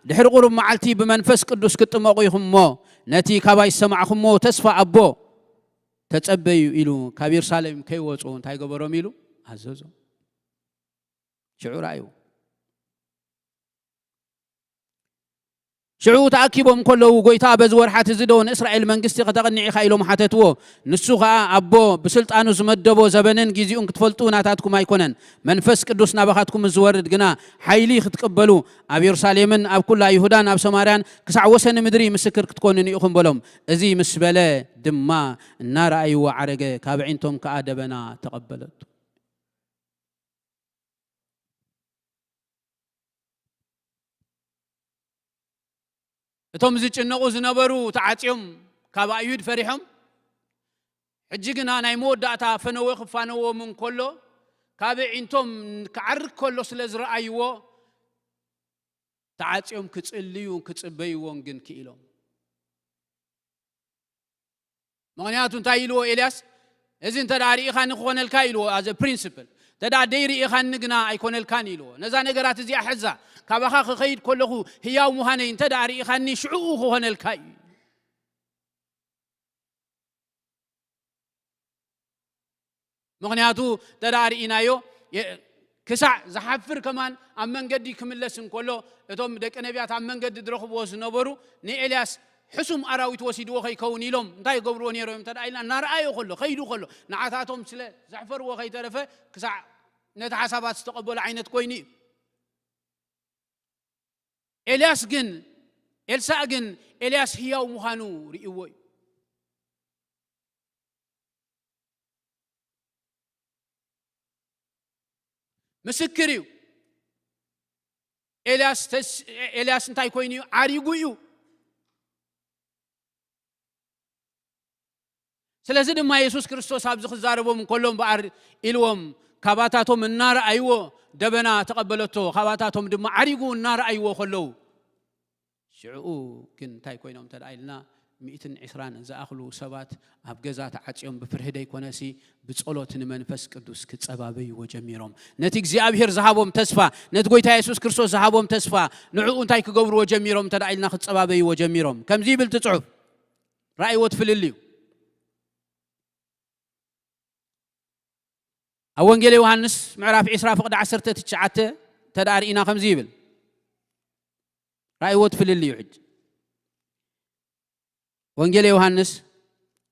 ድሕሪ ቁሩብ መዓልቲ ብመንፈስ ቅዱስ ክትጥመቑ ኢኹም እሞ፣ ነቲ ካባይ ዝሰማዕኹምዎ ተስፋ ኣቦ ተጸበዩ ኢሉ ካብ የሩሳሌም ከይወጹ እንታይ ገበሮም ኢሉ ኣዘዞም። ሽዑ ረኣዩ። ሽዑ ተኣኪቦም ከለዉ፣ "ጎይታ፣ በዚ ወርሓት እዚ ዶ ንእስራኤል መንግስቲ ከተቕንዕ ኢኻ?" ኢሎም ሓተትዎ። ንሱ ኸኣ፣ "ኣቦ ብስልጣኑ ዝመደቦ ዘበንን ጊዜኡን ክትፈልጡ ናታትኩም ኣይኮነን። መንፈስ ቅዱስ ናባኻትኩም ዝወርድ ግና፣ ሓይሊ ክትቅበሉ፣ ኣብ የሩሳሌምን ኣብ ኩላ ይሁዳን ኣብ ሰማርያን ክሳዕ ወሰን ምድሪ ምስክር ክትኮኑኒ ኢኹም" በሎም። እዚ ምስ በለ ድማ እናረኣይዎ ዓረገ፣ ካብ ኣዒንቶም ከኣ ደበና ተቐበለቶ። እቶም ዝጭነቑ ዝነበሩ ተዓጽዮም፣ ካብ ኣይሁድ ፈሪሖም። ሕጂ ግና ናይ መወዳእታ ፈነወ ክፋነዎም እንከሎ፣ ካብ ኣዒንቶም ክዓርግ ከሎ ስለ ዝረኣይዎ፣ ተዓጽዮም ክጽልዩ ክጽበይዎን ግን ክኢሎም። ምኽንያቱ እንታይ ኢልዎ ኤልያስ? "እዚ እንተ ደኣ ርኢኻኒ ክኾነልካ" ኢልዎ፣ as a principle። "እንተ ደኣ ደይርኢኻኒ ግና ኣይኮነልካን" ኢልዎ። "ነዛ ነገራት እዚኣ ሕዛ፣ ካባኻ ክኸይድ ከለኹ ህያው ምዃነይ እንተ ደኣ ርኢኻኒ ሽዕኡ ክኾነልካ" እዩ። ምኽንያቱ እንተ ደኣ ርኢናዮ፣ የ-፣ ክሳዕ ዝሓፍር ከማን ኣብ መንገዲ ክምለስ እንከሎ፣ እቶም ደቂ ነቢያት ኣብ መንገዲ ዝረኽብዎ ዝነበሩ ንኤልያስ ሕሱም ኣራዊት ወሲድዎ ከይከውን ኢሎም እንታይ ይገብርዎ ነይሮም እዮም እንተ ደኣ ኢልና፣ እናረኣዮ ከሎ፣ ከይዱ ከሎ፣ ንዓታቶም ስለ ዘሕፈርዎ ከይተረፈ ክሳዕ ነቲ ሓሳባት ዝተቐበሉ ዓይነት ኮይኑ እዩ። ኤልያስ ግን፣ ኤልሳዕ ግን ኤልያስ ህያው ምዃኑ ርእይዎ እዩ። ምስክር እዩ። ኤልያስ ተስ-፣ ኤልያስ እንታይ ኮይኑ እዩ? ዓሪጉ እዩ። ስለዚ ድማ የሱስ ክርስቶስ ኣብዚ ክዛረቦም እንከሎ እምበኣር ኢልዎም፣ ካባታቶም እናረኣይዎ ደበና ተቐበለቶ፣ ካባታቶም ድማ ዓሪጉ እናረኣይዎ ከለዉ፣ ሽዕኡ ግን እንታይ ኮይኖም እንተ ደኣ ኢልና፣ ሚእትን ዕስራን ዝኣኽሉ ሰባት ኣብ ገዛ ተዓጽዮም ብፍርሂ ደይኮነሲ ብጸሎት ንመንፈስ ቅዱስ ክጸባበይዎ ጀሚሮም። ነቲ እግዚኣብሔር ዝሃቦም ተስፋ፣ ነቲ ጎይታ የሱስ ክርስቶስ ዝሃቦም ተስፋ፣ ንዕኡ እንታይ ክገብርዎ ጀሚሮም እንተ ደኣ ኢልና፣ ክጸባበይዎ ጀሚሮም። ከምዚ ይብል እቲ ጽሑፍ፣ ራእይዎ እቲ ፍልልዩ። ኣብ ወንጌል ዮሃንስ ምዕራፍ ዕስራ ፍቕዲ ዓሰርተ ትሽዓተ እንተ ደኣ ርኢና ከምዚ ይብል። ራእይዎ እቲ ፍልልዩ ሕጂ። ወንጌል ዮሃንስ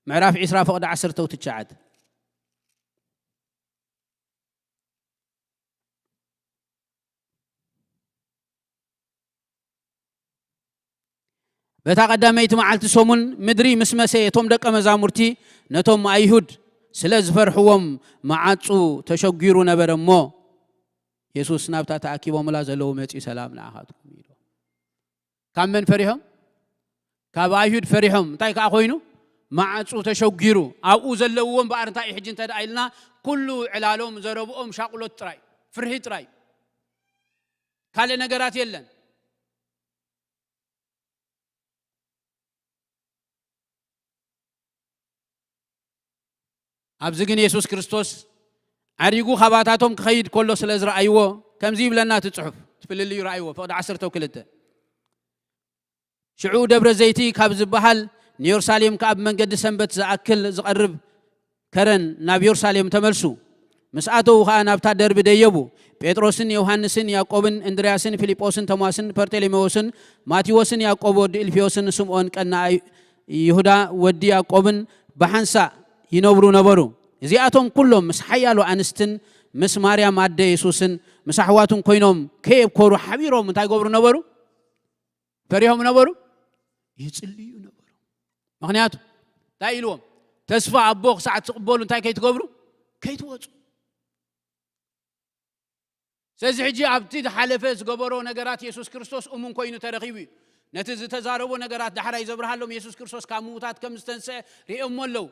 ምዕራፍ ዕስራ ፍቕዲ ዓሰርተ ትሽዓተ። በታ ቀዳመይቲ መዓልቲ ሰሙን ምድሪ ምስ መሰየ፣ እቶም ደቀ መዛሙርቲ ነቶም ኣይሁድ ስለ ዝፈርሕዎም፣ መዓጹ ተሸጒሩ ነበረ እሞ፣ የሱስ ናብታ ተኣኪቦምላ ዘለዉ መጺኡ፣ "ሰላም ንኣኻትኩም" ኢሉ። ካብ መን ፈሪሖም? ካብ ኣይሁድ ፈሪሖም። እንታይ ከኣ ኮይኑ? መዓጹ ተሸጒሩ። ኣብኡ ዘለውዎ እምበኣር እንታይ እዩ ሕጂ እንተ ደኣ ኢልና፣ ኩሉ ዕላሎም፣ ዘረብኦም ሻቁሎት ጥራይ፣ ፍርሂ ጥራይ። ካልእ ነገራት የለን። ኣብዚ ግን የሱስ ክርስቶስ ዓሪጉ ካባታቶም ክኸይድ ከሎ ስለ ዝረኣይዎ፣ ከምዚ ይብለና እቲ ጽሑፍ፣ እቲ ፍልልዩ ረኣይዎ፣ ፍቕዲ ዓሰርተ ክልተ። ሽዑ ደብረ ዘይቲ ካብ ዝበሃል ንየሩሳሌም ከኣ ብመንገዲ ሰንበት ዝኣክል ዝቐርብ ከረን ናብ የሩሳሌም ተመልሱ። ምስ ኣተዉ ኸኣ ናብታ ደርቢ ደየቡ። ጴጥሮስን ዮሃንስን ያዕቆብን እንድርያስን ፊልጶስን ቶማስን በርተሎሜዎስን ማቴዎስን ያዕቆብ ወዲ እልፍዮስን ስምዖን ቀናኣ ይሁዳ ወዲ ያዕቆብን ብሓንሳእ ይነብሩ ነበሩ። እዚኣቶም ኩሎም ምስ ሓያሎ ኣንስትን ምስ ማርያም ኣደ የሱስን ምስ ኣሕዋቱን ኮይኖም ከየብኮሩ ሓቢሮም እንታይ ይገብሩ ነበሩ? ፈሪሆም ነበሩ? ይጽልዩ ነበሩ። ምኽንያቱ እንታይ ኢልዎም? ተስፋ ኣቦ ክሳዕ ትቕበሉ እንታይ ከይትገብሩ? ከይትወጹ። ስለዚ ሕጂ ኣብቲ ዝሓለፈ ዝገበሮ ነገራት የሱስ ክርስቶስ እሙን ኮይኑ ተረኺቡ እዩ። ነቲ ዝተዛረቦ ነገራት ዳሕራይ ዘብርሃሎም የሱስ ክርስቶስ ካብ ምዉታት ከም ዝተንስአ ርእዮሞ ኣለዉ።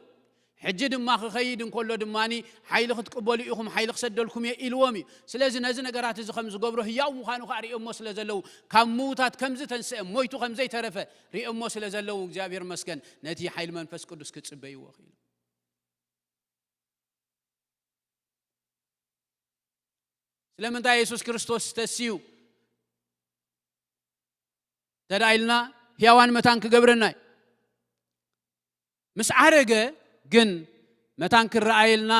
ሕጂ ድማ ክኸይድ እንከሎ ድማኒ፣ "ሓይሊ ክትቅበሉ ኢኹም፣ ሓይሊ ክሰደልኩም እየ" ኢልዎም እዩ። ስለዚ ነዚ ነገራት እዚ ከም ዝገብሮ ህያው ምዃኑ ከኣ ርእዮሞ ስለ ዘለዉ፣ ካብ ምዉታት ከም ዝተንስአ፣ ሞይቱ ከም ዘይተረፈ ርእዮሞ ስለ ዘለዉ፣ እግዚኣብሔር መስገን፣ ነቲ ሓይሊ መንፈስ ቅዱስ ክጽበይዎ ክኢሉ። ስለምንታይ የሱስ ክርስቶስ ተሲኡ እንተ ደኣ ኢልና፣ ህያዋን መታን ክገብረና እዩ። ምስ ዓረገ ግን መታን ክረኣየልና፣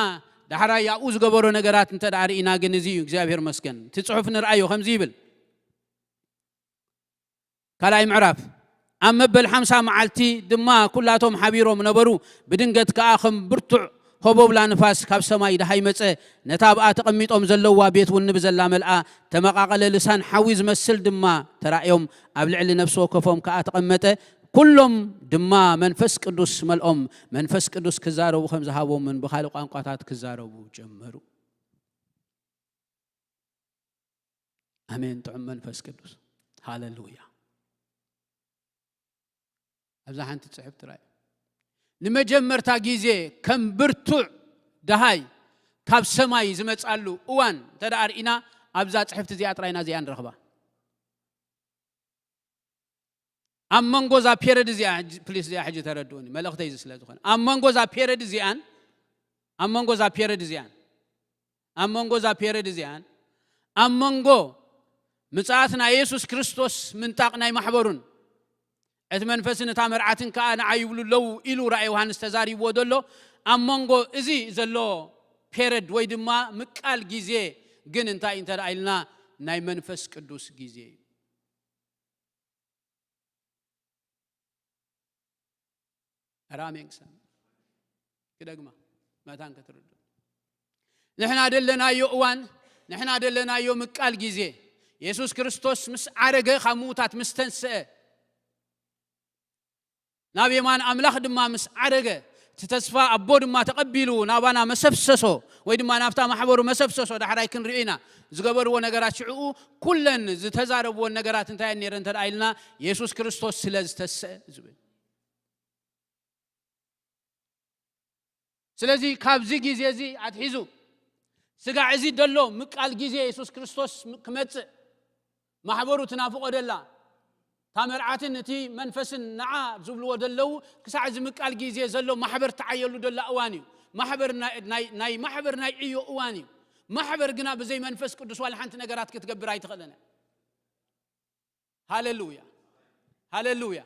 ዳሕራይ ኣብኡ ዝገበሮ ነገራት እንተ ደኣ ርኢና ግን፣ እዚ እዩ እግዚኣብሔር መስገን። እቲ ጽሑፍ ንርኣዮ ከምዚ ይብል። ካልኣይ ምዕራፍ። ኣብ መበል ሓምሳ መዓልቲ ድማ ኩላቶም ሓቢሮም ነበሩ። ብድንገት ከኣ ከም ብርቱዕ ሆቦብላ ንፋስ ካብ ሰማይ ደሃይ መጸ። ነታ ኣብኣ ተቐሚጦም ዘለዋ ቤት እውን ብዘላ መልኣ። ተመቓቐለ። ልሳን ሓዊ ዝመስል ድማ ተራእዮም። ኣብ ልዕሊ ነፍሲ ወከፎም ከኣ ተቐመጠ። ኩሎም ድማ መንፈስ ቅዱስ መልኦም። መንፈስ ቅዱስ ክዛረቡ ከም ዝሃቦምን ብኻልእ ቋንቋታት ክዛረቡ ጀመሩ። ኣሜን። ጥዑም መንፈስ ቅዱስ። ሃሌሉያ። ኣብዛ ሓንቲ ጽሕፍ ጥራይ። ንመጀመርታ ግዜ ከም ብርቱዕ ደሃይ ካብ ሰማይ ዝመጻሉ እዋን እንተ ደኣ ርኢና፣ ኣብዛ ጽሕፍቲ እዚኣ ጥራይና እዚኣ ንረኽባ። ኣብ መንጎ እዛ ፔረድ እዚኣ፣ ሕጂ፣ ፕሊስ፣ እዚኣ ሕጂ ተረድኡኒ፣ መልእኽተይ እዚ ስለ ዝኾነ። ኣብ መንጎ እዛ ፔረድ እዚኣን፣ ኣብ መንጎ እዛ ፔረድ እዚኣን፣ ኣብ መንጎ እዛ ፔረድ እዚኣን፣ ኣብ መንጎ ምጽኣት ናይ የሱስ ክርስቶስ ምንጣቕ ናይ ማሕበሩን፣ እቲ መንፈስን እታ መርዓትን ከኣ ንዓ ይብሉ ኣለዉ ኢሉ ራእይ ዮሃንስ ተዛሪብዎ ዘሎ፣ ኣብ መንጎ እዚ ዘሎ ፔረድ ወይ ድማ ምቃል ግዜ ግን እንታይ እንተ ደኣ ኢልና፣ ናይ መንፈስ ቅዱስ ግዜ እዩ። ኧረ ኣሜን ክሰምዕ። ክደግማ መታን ክትርዱ። ንሕና ደለናዮ እዋን፣ ንሕና ደለናዮ ምቃል ግዜ፣ የሱስ ክርስቶስ ምስ ዓረገ፣ ካብ ምዉታት ምስ ተንስአ፣ ናብ የማን ኣምላኽ ድማ ምስ ዓረገ፣ እቲ ተስፋ ኣቦ ድማ ተቐቢሉ ናባና መሰፍሰሶ፣ ወይ ድማ ናብታ ማሕበሩ መሰፍሰሶ ዳሕራይ ክንሪኦ ኢና። ዝገበርዎ ነገራት ሽዕኡ ኩለን ዝተዛረብዎን ነገራት እንታይ እየን ነይረን እንተ ደኣ ኢልና፣ የሱስ ክርስቶስ ስለ ዝተስአ ዝብል። ስለዚ ካብዚ ግዜ እዚ ኣትሒዙ ስጋዕ እዚ ደሎ ምቃል ግዜ የሱስ ክርስቶስ ክመጽእ ማሕበሩ ትናፍቆ ደላ እታ መርዓትን እቲ መንፈስን ንዓ ዝብልዎ ደለዉ ክሳዕ እዚ ምቃል ግዜ ዘሎ ማሕበር ትዓየሉ ደላ እዋን እዩ። ማሕበር ናይ፣ ናይ፣ ናይ ማሕበር ናይ ዕዮ እዋን እዩ። ማሕበር ግና ብዘይ መንፈስ ቅዱስ ዋላ ሓንቲ ነገራት ክትገብር ኣይትኽእልን እያ። ሃሌሉያ። ሃሌሉያ።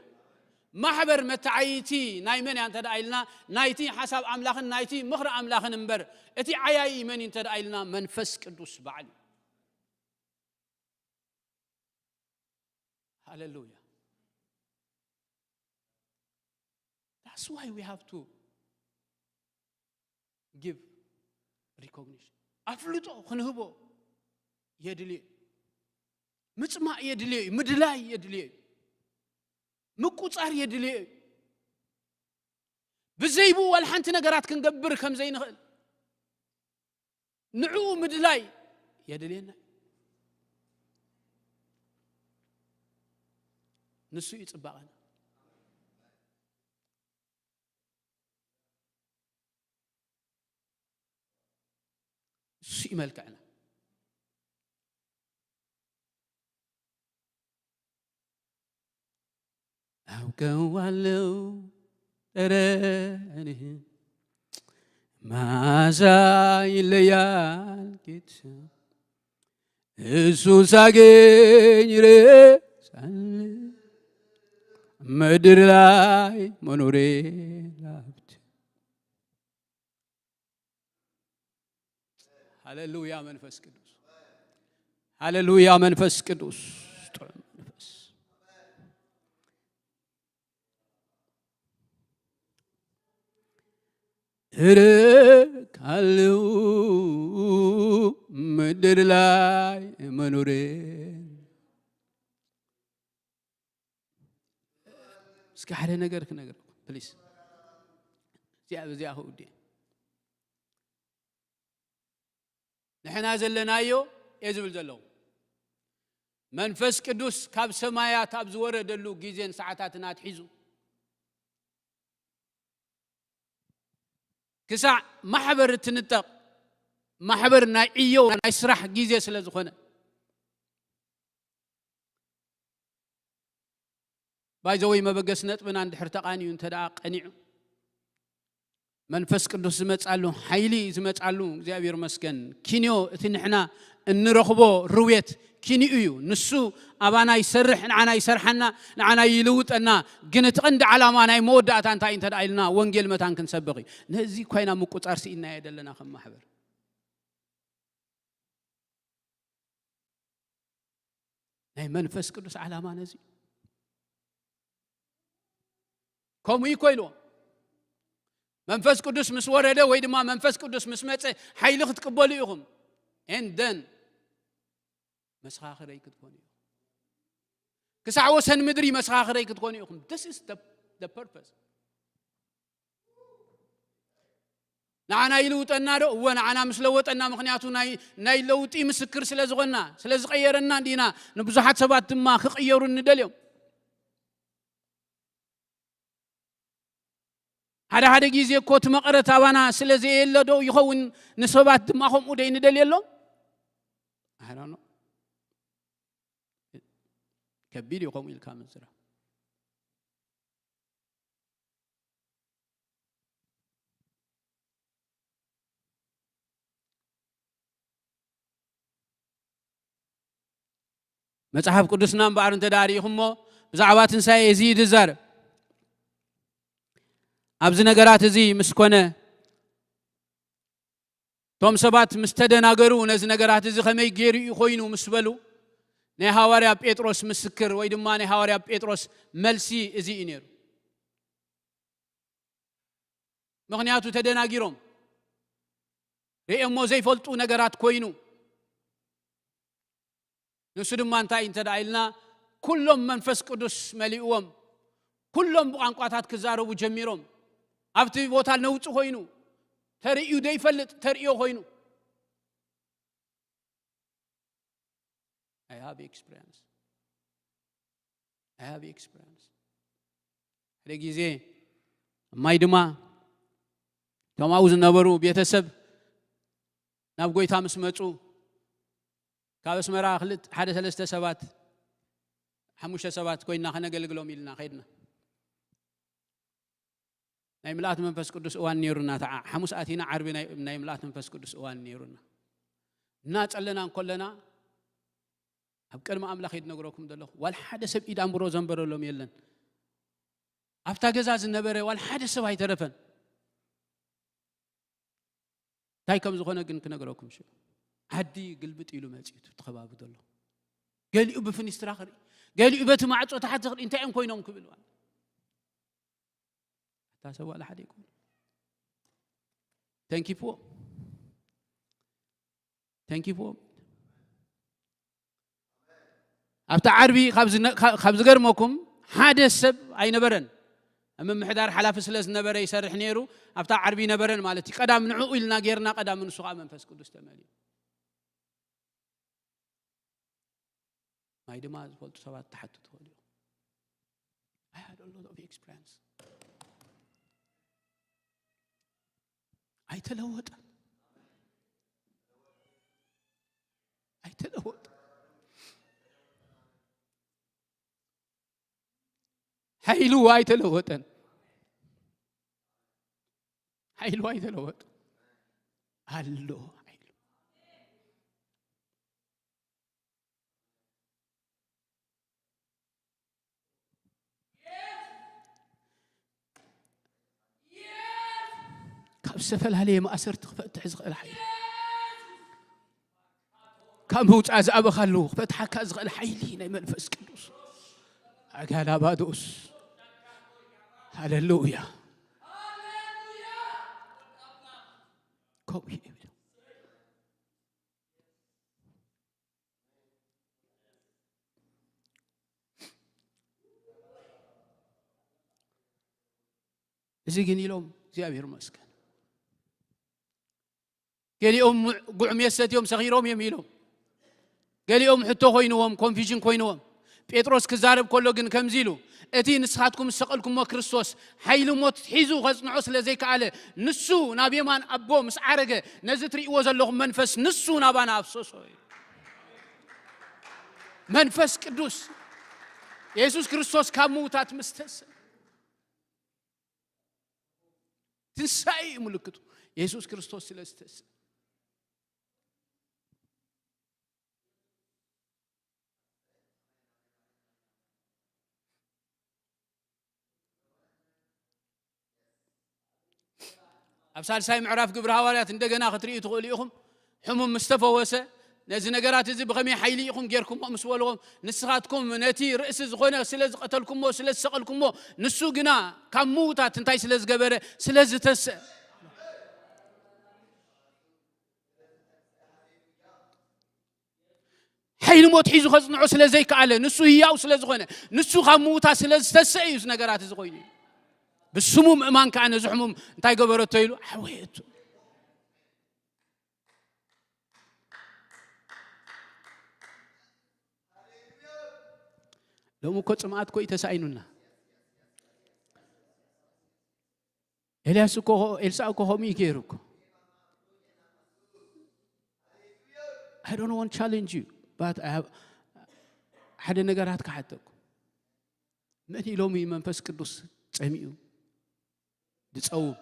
ማሕበር መተዓይይቲ ናይ መን እያ እንተ ደኣ ኢልና፣ ናይቲ ሓሳብ ኣምላኽን ናይቲ ምኽሪ ኣምላኽን እምበር፣ እቲ ዓያዪ መን እዩ እንተ ደኣ ኢልና፣ መንፈስ ቅዱስ ባዕሉ። ሃሌሉያ። That's why we have to give recognition. ኣፍልጦ ክንህቦ የድልዮ። ምጽማእ የድልዮ እዩ። ምድላይ የድልዮ እዩ። ምቁጻር የድልዮ እዩ። ብዘይብኡ ዋላ ሓንቲ ነገራት ክንገብር ከም ዘይንኽእል ንዕኡ ምድላይ የድልየና። ንሱ እዩ ጽባቐና። ንሱ እዩ መልክዕና። ኣብ ከዋለው ጠረንህ መዓዛ ይለያል ጌታ። እሱ ሳገኝ ረሳል ምድር ላይ መኖሬ ላብት። ሃሌሉያ መንፈስ ቅዱስ። ሃሌሉያ መንፈስ ቅዱስ። ጥዑም መንፈስ። እረካለው ምድር ላይ መኖሬን። እስኪ ሓደ ነገር ክነግረኩም ፕሊስ። እዚኣ፣ እዚኣ ክውዴ። ንሕና ዘለናዮ እየ ዝብል ዘለኹ። መንፈስ ቅዱስ ካብ ሰማያት ኣብ ዝወረደሉ ግዜን ሰዓታትን ኣትሒዙ ክሳዕ ማሕበር እትንጠቕ፣ ማሕበር ናይ ዕዮ ናይ ስራሕ ግዜ ስለ ዝኾነ፣ ባይዘወይ መበገሲ ነጥብና እንድሕር ተቓኒዩ እንተ ደኣ ቀኒዑ፣ መንፈስ ቅዱስ ዝመጻሉ፣ ሓይሊ ዝመጻሉ፣ እግዚኣብሔር መስገን፣ ኪንዮ፣ እቲ ንሕና እንረኽቦ ርውየት ኪንኡ እዩ። ንሱ ኣባና ይሰርሕ፣ ንዓና ይሰርሓና፣ ንዓና ይልውጠና። ግን እቲ ቀንዲ ዓላማ ናይ መወዳእታ እንታይ እንተ ደኣ ኢልና፣ ወንጌል መታን ክንሰብኽ እዩ። ነዚ እኳ ኢና ምቁጻር ስኢናዮ ዘለና ከም ማሕበር። ናይ መንፈስ ቅዱስ ዓላማ ነዚ እዩ። ከምኡ እዩ እኮ ኢልዎም። መንፈስ ቅዱስ ምስ ወረደ ወይ ድማ መንፈስ ቅዱስ ምስ መጸ ሓይሊ ክትቅበሉ ኢኹም። And then መሰኻኽረይ ክትኮኑ ኢኹም። ክሳዕ ወሰን ምድሪ መሰኻኽረይ ክትኮኑ ኢኹም። This is the, the purpose. ንዓና ይልውጠና ዶ? እወ፣ ንዓና ምስ ለወጠና፣ ምኽንያቱ ናይ፣ ናይ ለውጢ ምስክር ስለ ዝኾንና፣ ስለ ዝቐየረና እንዲና ንብዙሓት ሰባት ድማ ክቕየሩ እንደልዮም። ሓደ ሓደ ግዜ እኮ እቲ መቐረት ኣባና ስለ ዘየለ ዶ ይኸውን ንሰባት ድማ ከምኡ ደይ ንደልየሎም? I don't know። ከቢድ እዩ ከምኡ ኢልካ ምዝራብ። መጽሓፍ ቅዱስና እምበኣር እንተ ደኣ ርኢኹሞ፣ ብዛዕባ ትንሳኤ እዚ እዩ ዝዛረብ። ኣብዚ ነገራት እዚ ምስ ኮነ፣ እቶም ሰባት ምስ ተደናገሩ፣ ነዚ ነገራት እዚ ከመይ ገይሩ እዩ ኮይኑ ምስ በሉ፣ ናይ ሃዋርያ ጴጥሮስ ምስክር ወይ ድማ ናይ ሃዋርያ ጴጥሮስ መልሲ እዚ እዩ ነይሩ። ምኽንያቱ ተደናጊሮም፣ ርእዮሞ ዘይፈልጡ ነገራት ኮይኑ። ንሱ ድማ እንታይ እንተ ደኣ ኢልና፣ ኩሎም መንፈስ ቅዱስ መሊእዎም፣ ኩሎም ብቋንቋታት ክዛረቡ ጀሚሮም። ኣብቲ ቦታ ነውጺ ኮይኑ፣ ተርእዩ ዘይፈልጥ ተርእዮ ኮይኑ። I have experience. I have experience. ሓደ ግዜ እማይ ድማ እቶም ኣብኡ ዝነበሩ ቤተሰብ ናብ ጎይታ ምስ መጹ፣ ካብ ኣስመራ ክልተ፣ ሓደ ሰለስተ ሰባት፣ ሓሙሽተ ሰባት ኮይና ከነገልግሎም ኢልና ከድና። ናይ ምልኣት መንፈስ ቅዱስ እዋን ነይሩና። ተዓ-፣ ሓሙስ ኣቲና ዓርቢ ናይ፣ ናይ ምልኣት መንፈስ ቅዱስ እዋን ነይሩና። እናጸለና እንከለና ኣብ ቅድሚ ኣምላኽ እየ ዝነግረኩም ዘለኹ። ዋላ ሓደ ሰብ ኢድ ኣንብሮ ዘንበረሎም የለን። ኣብታ ገዛ ዝነበረ ዋላ ሓደ ሰብ ኣይተረፈን። እንታይ ከም ዝኾነ ግን ክነግረኩም ሽዑ። ዓዲ ግልብጥ ኢሉ መጺኡ እቲ ከባቢ ዘሎ። ገሊኡ ብፍኒስትራ ክርኢ፣ ገሊኡ በቲ ማዕጾ ታሕቲ ክርኢ፣ እንታይ እዮም ኮይኖም ክብል ዋላ። ኣታ ሰብ ዋላ ሓደ ይኮኑ። ተንኪፍዎም። ተንኪፍዎም። ኣብቲ ዓርቢ ካብ ዝነ-፣ ካብ፣ ካብ ዝገርመኩም ሓደ ሰብ ኣይነበረን። ኣብ ምምሕዳር ሓላፊ ስለ ዝነበረ ይሰርሕ ነይሩ። ኣብታ ዓርቢ ነበረን ማለት እዩ። ቀዳም ንዕኡ ኢልና ጌርና፣ ቀዳም ንሱ ከዓ መንፈስ ቅዱስ ተመልዩ። ማይ ድማ ዝፈልጡ ሰባት ትሓቱ ትኽእሉ ኢኹም። I had a lot of experience. ኣይተለወጠን። ኣይተለወጠን። ሓይሉ ኣይተለወጠን። ሓይሉ ኣይተለወጠን። ኣሎ ሓይሉ። ካብ ዝተፈላለየ ማእሰርቲ ክፈትሕ ዝኽእል ሓይሊ፣ ካብ ምውጻእ ዝኣበኻሉ ክፈትሓካ ዝኽእል ሓይሊ ናይ መንፈስ ቅዱስ። ኣጋላባዶስ። ሃሌሉያ። ከምኡ እዩ። እዚ ግን ኢሎም እግዚኣብሔር ይመስገን። ገሊኦም ጉዕሜት ሰትዮም ሰኺሮም እዮም ኢሎም። ገሊኦም ሕቶ ኮይንዎም፣ ኮንፊዥን ኮይንዎም። ጴጥሮስ ክዛረብ ከሎ ግን ከምዚ ኢሉ፣ እቲ ንስኻትኩም ዝሰቐልኩሞ ክርስቶስ ሓይሊ ሞት ሒዙ ከጽንዖ ስለ ዘይከኣለ፣ ንሱ ናብ የማን ኣቦ ምስ ዓረገ፣ ነዚ ትርእይዎ ዘለኹም መንፈስ ንሱ ናባና ኣፍሰሶ እዩ። መንፈስ ቅዱስ የሱስ ክርስቶስ ካብ ምውታት ምስ ተሰ-፣ ትንሳኤ እዩ ምልክቱ። የሱስ ክርስቶስ ስለ ዝተስእ። ኣብ ሳልሳይ ምዕራፍ ግብሪ ሃዋርያት እንደገና ክትርእዩ ትኽእሉ ኢኹም። ሕሙም ምስ ተፈወሰ፣ ነዚ ነገራት እዚ ብኸመይ ሓይሊ ኢኹም ጌርኩሞ ምስ በልዎም፣ ንስኻትኩም ነቲ ርእሲ ዝኾነ ስለ ዝቐተልኩሞ፣ ስለ ዝሰቐልኩሞ፣ ንሱ ግና ካብ ምዉታት እንታይ ስለ ዝገበረ? ስለ ዝተስአ። ሓይሊ ሞት ሒዙ ከጽንዖ ስለ ዘይከኣለ፣ ንሱ ህያው ስለ ዝኾነ፣ ንሱ ካብ ምዉታት ስለ ዝተስአ እዩ እዚ ነገራት እዚ ኮይኑ። ብስሙ ምእማን ከኣ ነዚ ሕሙም እንታይ ገበረቶ ኢሉ? ዓወየቱ። ሎሚ እኮ ጽምኣት እኮ እዩ ተሳኢኑና። ኤልያስ እኮ፣ ኤልሳዕ እኮ ከምኡ እዩ ገይሩ እኮ። I don't want challenge you, but I have ሓደ ነገራት ክሓተኩም። መን ኢሎም እዩ መንፈስ ቅዱስ ጸሚኡ? ድጸውም፣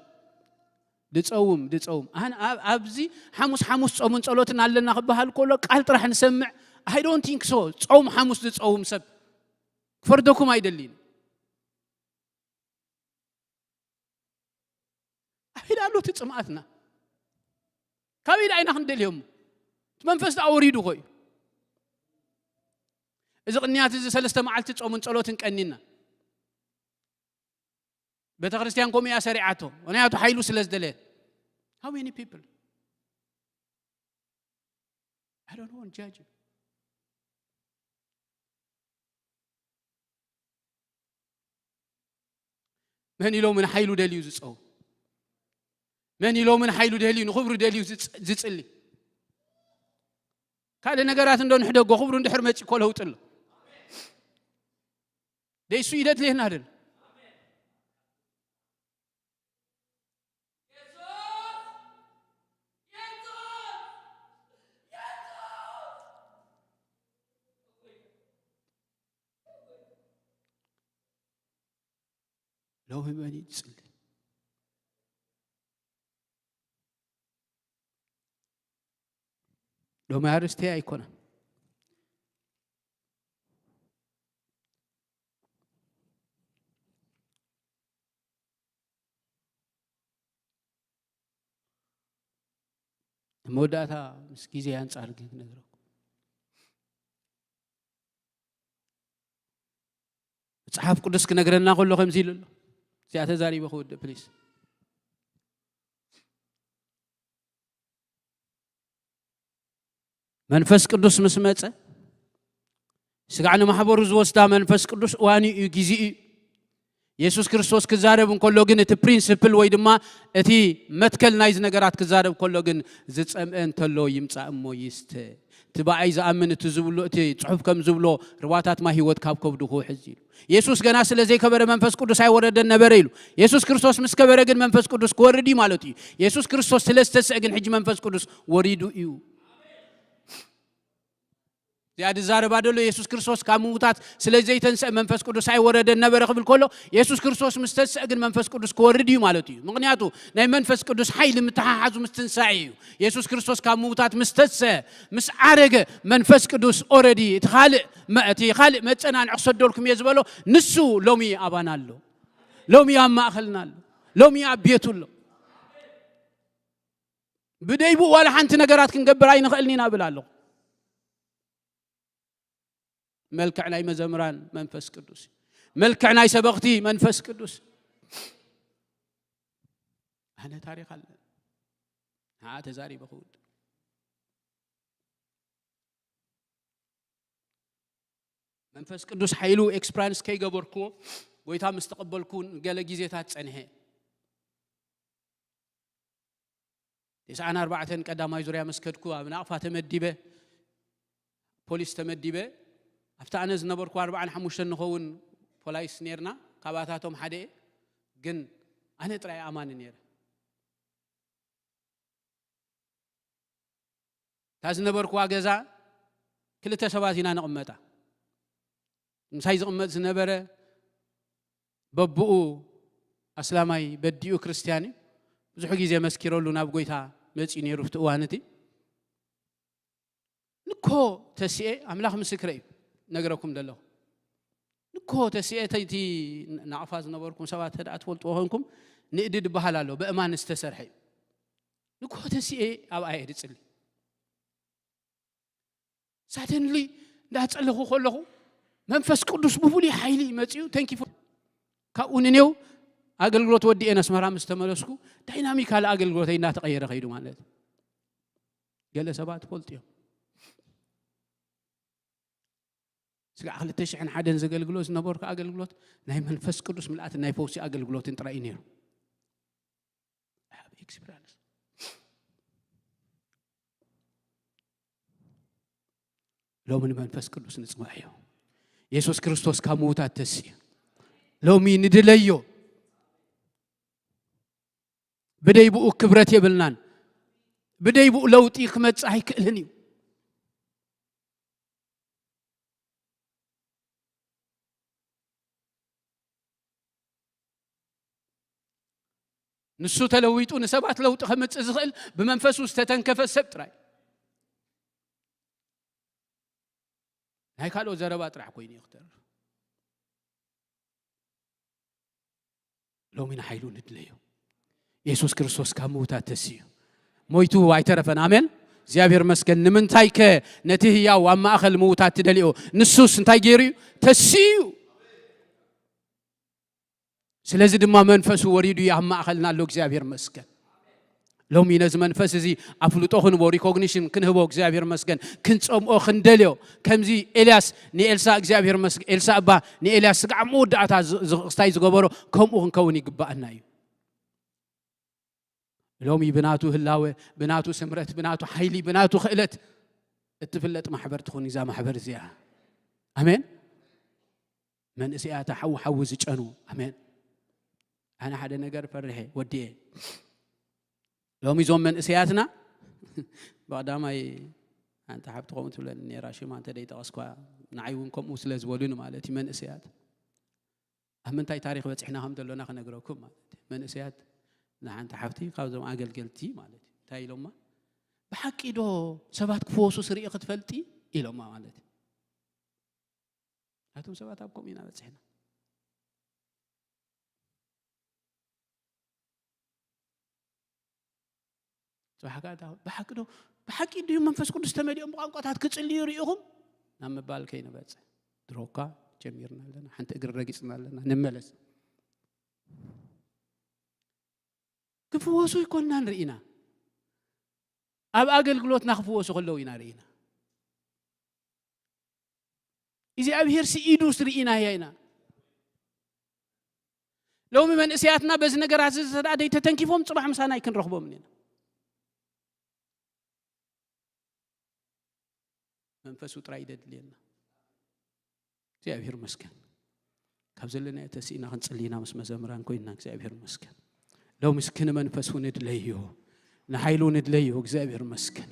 ድጸውም፣ ድጸውም። ኣን-፣ ኣብ-፣ ኣብዚ ሓሙስ ሓሙስ ጾምን ጸሎትን ኣለና ክበሃል ከሎ ቃል ጥራሕ ንሰምዕ። I don't think so። ጾም ሓሙስ ዝጸውም ሰብ ክፈርደኩም ኣይደልን። ኣበይ ደኣ ኣሎ እቲ ጽምኣትና? ካበይ ደኣ ኢና ክንደልዮሞ? እቲ መንፈስ ደኣ ወሪዱ እኮ እዩ። እዚ ቅንያት እዚ ሰለስተ መዓልቲ ጾምን ጸሎትን ቀኒና። ቤተ ክርስቲያን ከምኡ እያ ሰሪዓቶ። ምኽንያቱ ሓይሉ ስለ ዝደለየት። How many people? I don't want to judge you. መን ኢሎም ንሓይሉ ደልዩ ዝጸው? መን ኢሎም ንሓይሉ ደልዩ፣ ንኽብሩ ደልዩ ዝጽ-፣ ዝጽሊ? ካልእ ነገራት እንዶ ንሕደጎ፣ ክብሩ እንድሕር መጺ እኮ ለውጢ ኣሎ። ደይሱ ይደድልየና ደሎ። ሎሚ መን እዩ ዝጽሊ? ሎሚ ኣርእስቲ ኣይኮነን። መወዳእታ ምስ ግዜ ኣንጻር ግን ክነግረኩም። መጽሓፍ ቅዱስ ክነግረና ከሎ ከምዚ ኢሉ ኣሎ። እዚኣ ተዛሪበ ክውድእ ፕሊስ። መንፈስ ቅዱስ ምስ መጸ፣ ስጋዕ ንማሕበሩ ዝወስዳ መንፈስ ቅዱስ እዋኑ እዩ፣ ግዜኡ እዩ። የሱስ ክርስቶስ ክዛረብ እንከሎ ግን እቲ ፕሪንስፕል ወይ ድማ እቲ መትከል ናይዚ ነገራት ክዛረብ ከሎ ግን ዝጸምአ እንተሎ ይምጻእ እሞ ይስተ። እቲ ብኣይ ዝኣምን እቲ ዝብሎ፣ እቲ ጽሑፍ ከም ዝብሎ ርባታት ማይ ህይወት ካብ ከብዱ ክውሕዝ ኢሉ። የሱስ ገና ስለ ዘይከበረ መንፈስ ቅዱስ ኣይወረደን ነበረ ኢሉ። የሱስ ክርስቶስ ምስ ከበረ ግን መንፈስ ቅዱስ ክወርድ እዩ ማለት እዩ። የሱስ ክርስቶስ ስለ ዝተስአ ግን ሕጂ መንፈስ ቅዱስ ወሪዱ እዩ። እዚኣ ዝዛረባ ዘሎ የሱስ ክርስቶስ ካብ ምዉታት ስለ ዘይተንስአ መንፈስ ቅዱስ ኣይወረደን ነበረ ክብል ከሎ፣ የሱስ ክርስቶስ ምስ ተንስአ ግን መንፈስ ቅዱስ ክወርድ እዩ ማለት እዩ። ምኽንያቱ ናይ መንፈስ ቅዱስ ሓይሊ ምትሓሓዙ ምስ ትንሳኤ እዩ። የሱስ ክርስቶስ ካብ ምዉታት ምስ ተንስአ፣ ምስ ዓረገ መንፈስ ቅዱስ ኦረዲ እቲ ካልእ መ-፣ እቲ ካልእ መጸናንዒ ክሰደልኩም እየ ዝበሎ ንሱ ሎሚ ኣባና ኣሎ። ሎሚ ኣብ ማእከልና ኣሎ። ሎሚ ኣብ ቤቱ ኣሎ። ብደይቡ ዋላ ሓንቲ ነገራት ክንገብር ኣይንኽእልን ኢና እብል ኣለኹ። መልክዕ ናይ መዘምራን መንፈስ ቅዱስ፣ መልክዕ ናይ ሰበኽቲ መንፈስ ቅዱስ። ኣነ ታሪኽ ኣለ ንዓ ተዛሪበ ክውድ መንፈስ ቅዱስ ሓይሉ ኤክስፕራንስ ከይገበርክዎ ጎይታ ምስ ተቐበልኩ ገለ ግዜታት ጸንሐ። ተስዓን ኣርባዕተን ቀዳማይ ዙርያ ምስ ከድኩ ኣብ ናቕፋ ተመዲበ፣ ፖሊስ ተመዲበ። ኣብቲ ኣነ ዝነበርኩ ኣርባዓን ሓሙሽተን ንኸውን ፖላይስ ኔርና፣ ካብኣታቶም ሓደ እየ። ግን ኣነ ጥራይ ኣማኒ ኔረ። እታ ዝነበርኩዋ ገዛ ክልተ ሰባት ኢና ንቕመጣ። ምሳይ ዝቕመጥ ዝነበረ በብኡ ኣስላማይ በዲኡ ክርስትያን እዩ። ብዙሕ ግዜ መስኪረሉ ናብ ጎይታ መጺኡ ነይሩ ኣብቲ እዋን እቲ። ንኮ ተሲኤ፣ ኣምላኽ ምስክረ እዩ፣ ነግረኩም ዘለኹ። ንኮ ተሲኤ፣ እቲ ናቕፋ ዝነበርኩም ሰባት ተደኣ ትፈልጥዎ ኮንኩም፣ ንእዲ ዝበሃል ኣሎ፣ በእማን ዝተሰርሐ እዩ። ንኮ ተሲኤ ኣብኣ እየ ድጽሊ። ሳደንሊ እንዳጸለኹ ከለኹ፣ መንፈስ ቅዱስ ብፍሉይ ሓይሊ መጺኡ ተንኪፉ። ካብኡ ንኔው ኣገልግሎት ወዲኤ ነስመራ ምስ ተመለስኩ፣ ዳይናሚካል ኣገልግሎተይ እንዳተቐየረ ከይዱ ማለት እዩ። ገለ ሰባት ፈልጡ እዮም። ስጋዕ ክልተ ሽሕን ሓደን ዘገልግሎ ዝነበርኩ ኣገልግሎት ናይ መንፈስ ቅዱስ ምልኣትን ናይ ፈውሲ ኣገልግሎትን ጥራይ እዩ ነይሩ። I have experience። ሎሚ ንመንፈስ ቅዱስ ንጽውዕ እዩ። የሱስ ክርስቶስ ካብ ምዉታት ተስዩ። ሎሚ ንድለዮ። ብደይ ብኡ ክብረት የብልናን። ብደይ ብኡ ለውጢ ክመጽእ ኣይክእልን እዩ። ንሱ ተለዊጡ ንሰባት ለውጢ ከምጽእ ዝኽእል ብመንፈሱ ዝተተንከፈ ሰብ ጥራይ። ናይ ካልኦት ዘረባ ጥራሕ ኮይኑ እዩ ክተርፍ። ሎሚ ንሓይሉ ንድለዮ። የሱስ ክርስቶስ ካብ ምዉታት ተስዩ። ሞይቱ ኣይተረፈን። ኣሜን። እግዚኣብሔር መስገን። ንምንታይ ከ ነቲ ህያው ኣብ ማእኸል ምዉታት ትደልዮ? ንሱስ እንታይ ገይሩ እዩ? ተስዩ። ስለዚ ድማ መንፈሱ ወሪዱ እዩ ኣብ ማእኸልና ኣሎ። እግዚኣብሔር መስገን። ሎሚ ነዚ መንፈስ እዚ ኣፍልጦ ክንቦ፣ ሪኮግኒሽን ክንህቦ፣ እግዚኣብሔር መስገን፣ ክንጸምኦ፣ ክንደልዮ። ከምዚ ኤልያስ ንኤልሳ እግዚኣብሔር መስገን፣ ኤልሳ እባ ንኤልያስ ስጋዕ መወዳእታ ዝ-፣ ዝ-፣ ክስታይ ዝገበሮ፣ ከምኡ ክንከውን ይግባኣና እዩ። ሎሚ ብናቱ ህላወ፣ ብናቱ ስምረት፣ ብናቱ ሓይሊ፣ ብናቱ ክእለት እትፍለጥ ማሕበር ትኹን እዛ ማሕበር እዚኣ። ኣሜን። መንእሰያት ሓዊ ሓዊ ዝጨኑ። ኣሜን። ኣነ ሓደ ነገር ፈሪሐ ወዲኤ። ሎሚ እዞም መንእሰያትና ብቐዳማይ ሓንቲ ሓብቲ ከምኡ ትብለኒ ነይራ፣ ሽማ እንተ ደይጠቐስኳ ንዓይ እውን ከምኡ ስለ ዝበሉኒ ማለት እዩ። መንእሰያት ኣብ ምንታይ ታሪኽ በጺሕና ከም ዘሎና ክነግረኩም ማለት እዩ። መንእሰያት ንሓንቲ ሓፍቲ ካብዞም ኣገልገልቲ ማለት እዩ እንታይ ኢሎማ? "ብሓቂ ዶ ሰባት ክፈወሱ ስርኢ ክትፈልጢ?" ኢሎማ ማለት እዩ። ናቶም ሰባት ኣብ ከምኡ ኢና በጺሕና። ጽባሕ ከኣ እታ፣ "ብሓቂ ዶ፣ ብሓቂ ድዩ መንፈስ ቅዱስ ተመሊኦም ብቋንቋታት ክጽልዩ ርኢኹም?" ናብ ምባል ከይንበጽሕ። ድሮ እኳ ጀሚርና ኣለና፣ ሓንቲ እግሪ ረጊጽና ኣለና፣ ንመለስ። ክፍወሱ ኣይኮንናን ርኢና። ኣብ ኣገልግሎትና ክፍወሱ ከለዉ ኢና ርኢና። እግዚኣብሔር ስኢዱስ ርኢናዮ ኢና። ሎሚ መንእሰያትና በዚ ነገራት እዚ ተደኣ ደይተተንኪፎም ጽባሕ ምሳና ኣይክንረኽቦምን ኢና። መንፈሱ ጥራይ ደድልየና። እግዚኣብሔር መስገን። ካብ ዘለናዮ ተስኢና ክንጽሊ ኢና ምስ መዘምራን ኮይንና። እግዚኣብሔር መስገን። ሎሚ እስኪ ንመንፈሱ ንድለዮ፣ ንሓይሉ ንድለዮ። እግዚኣብሔር መስገን።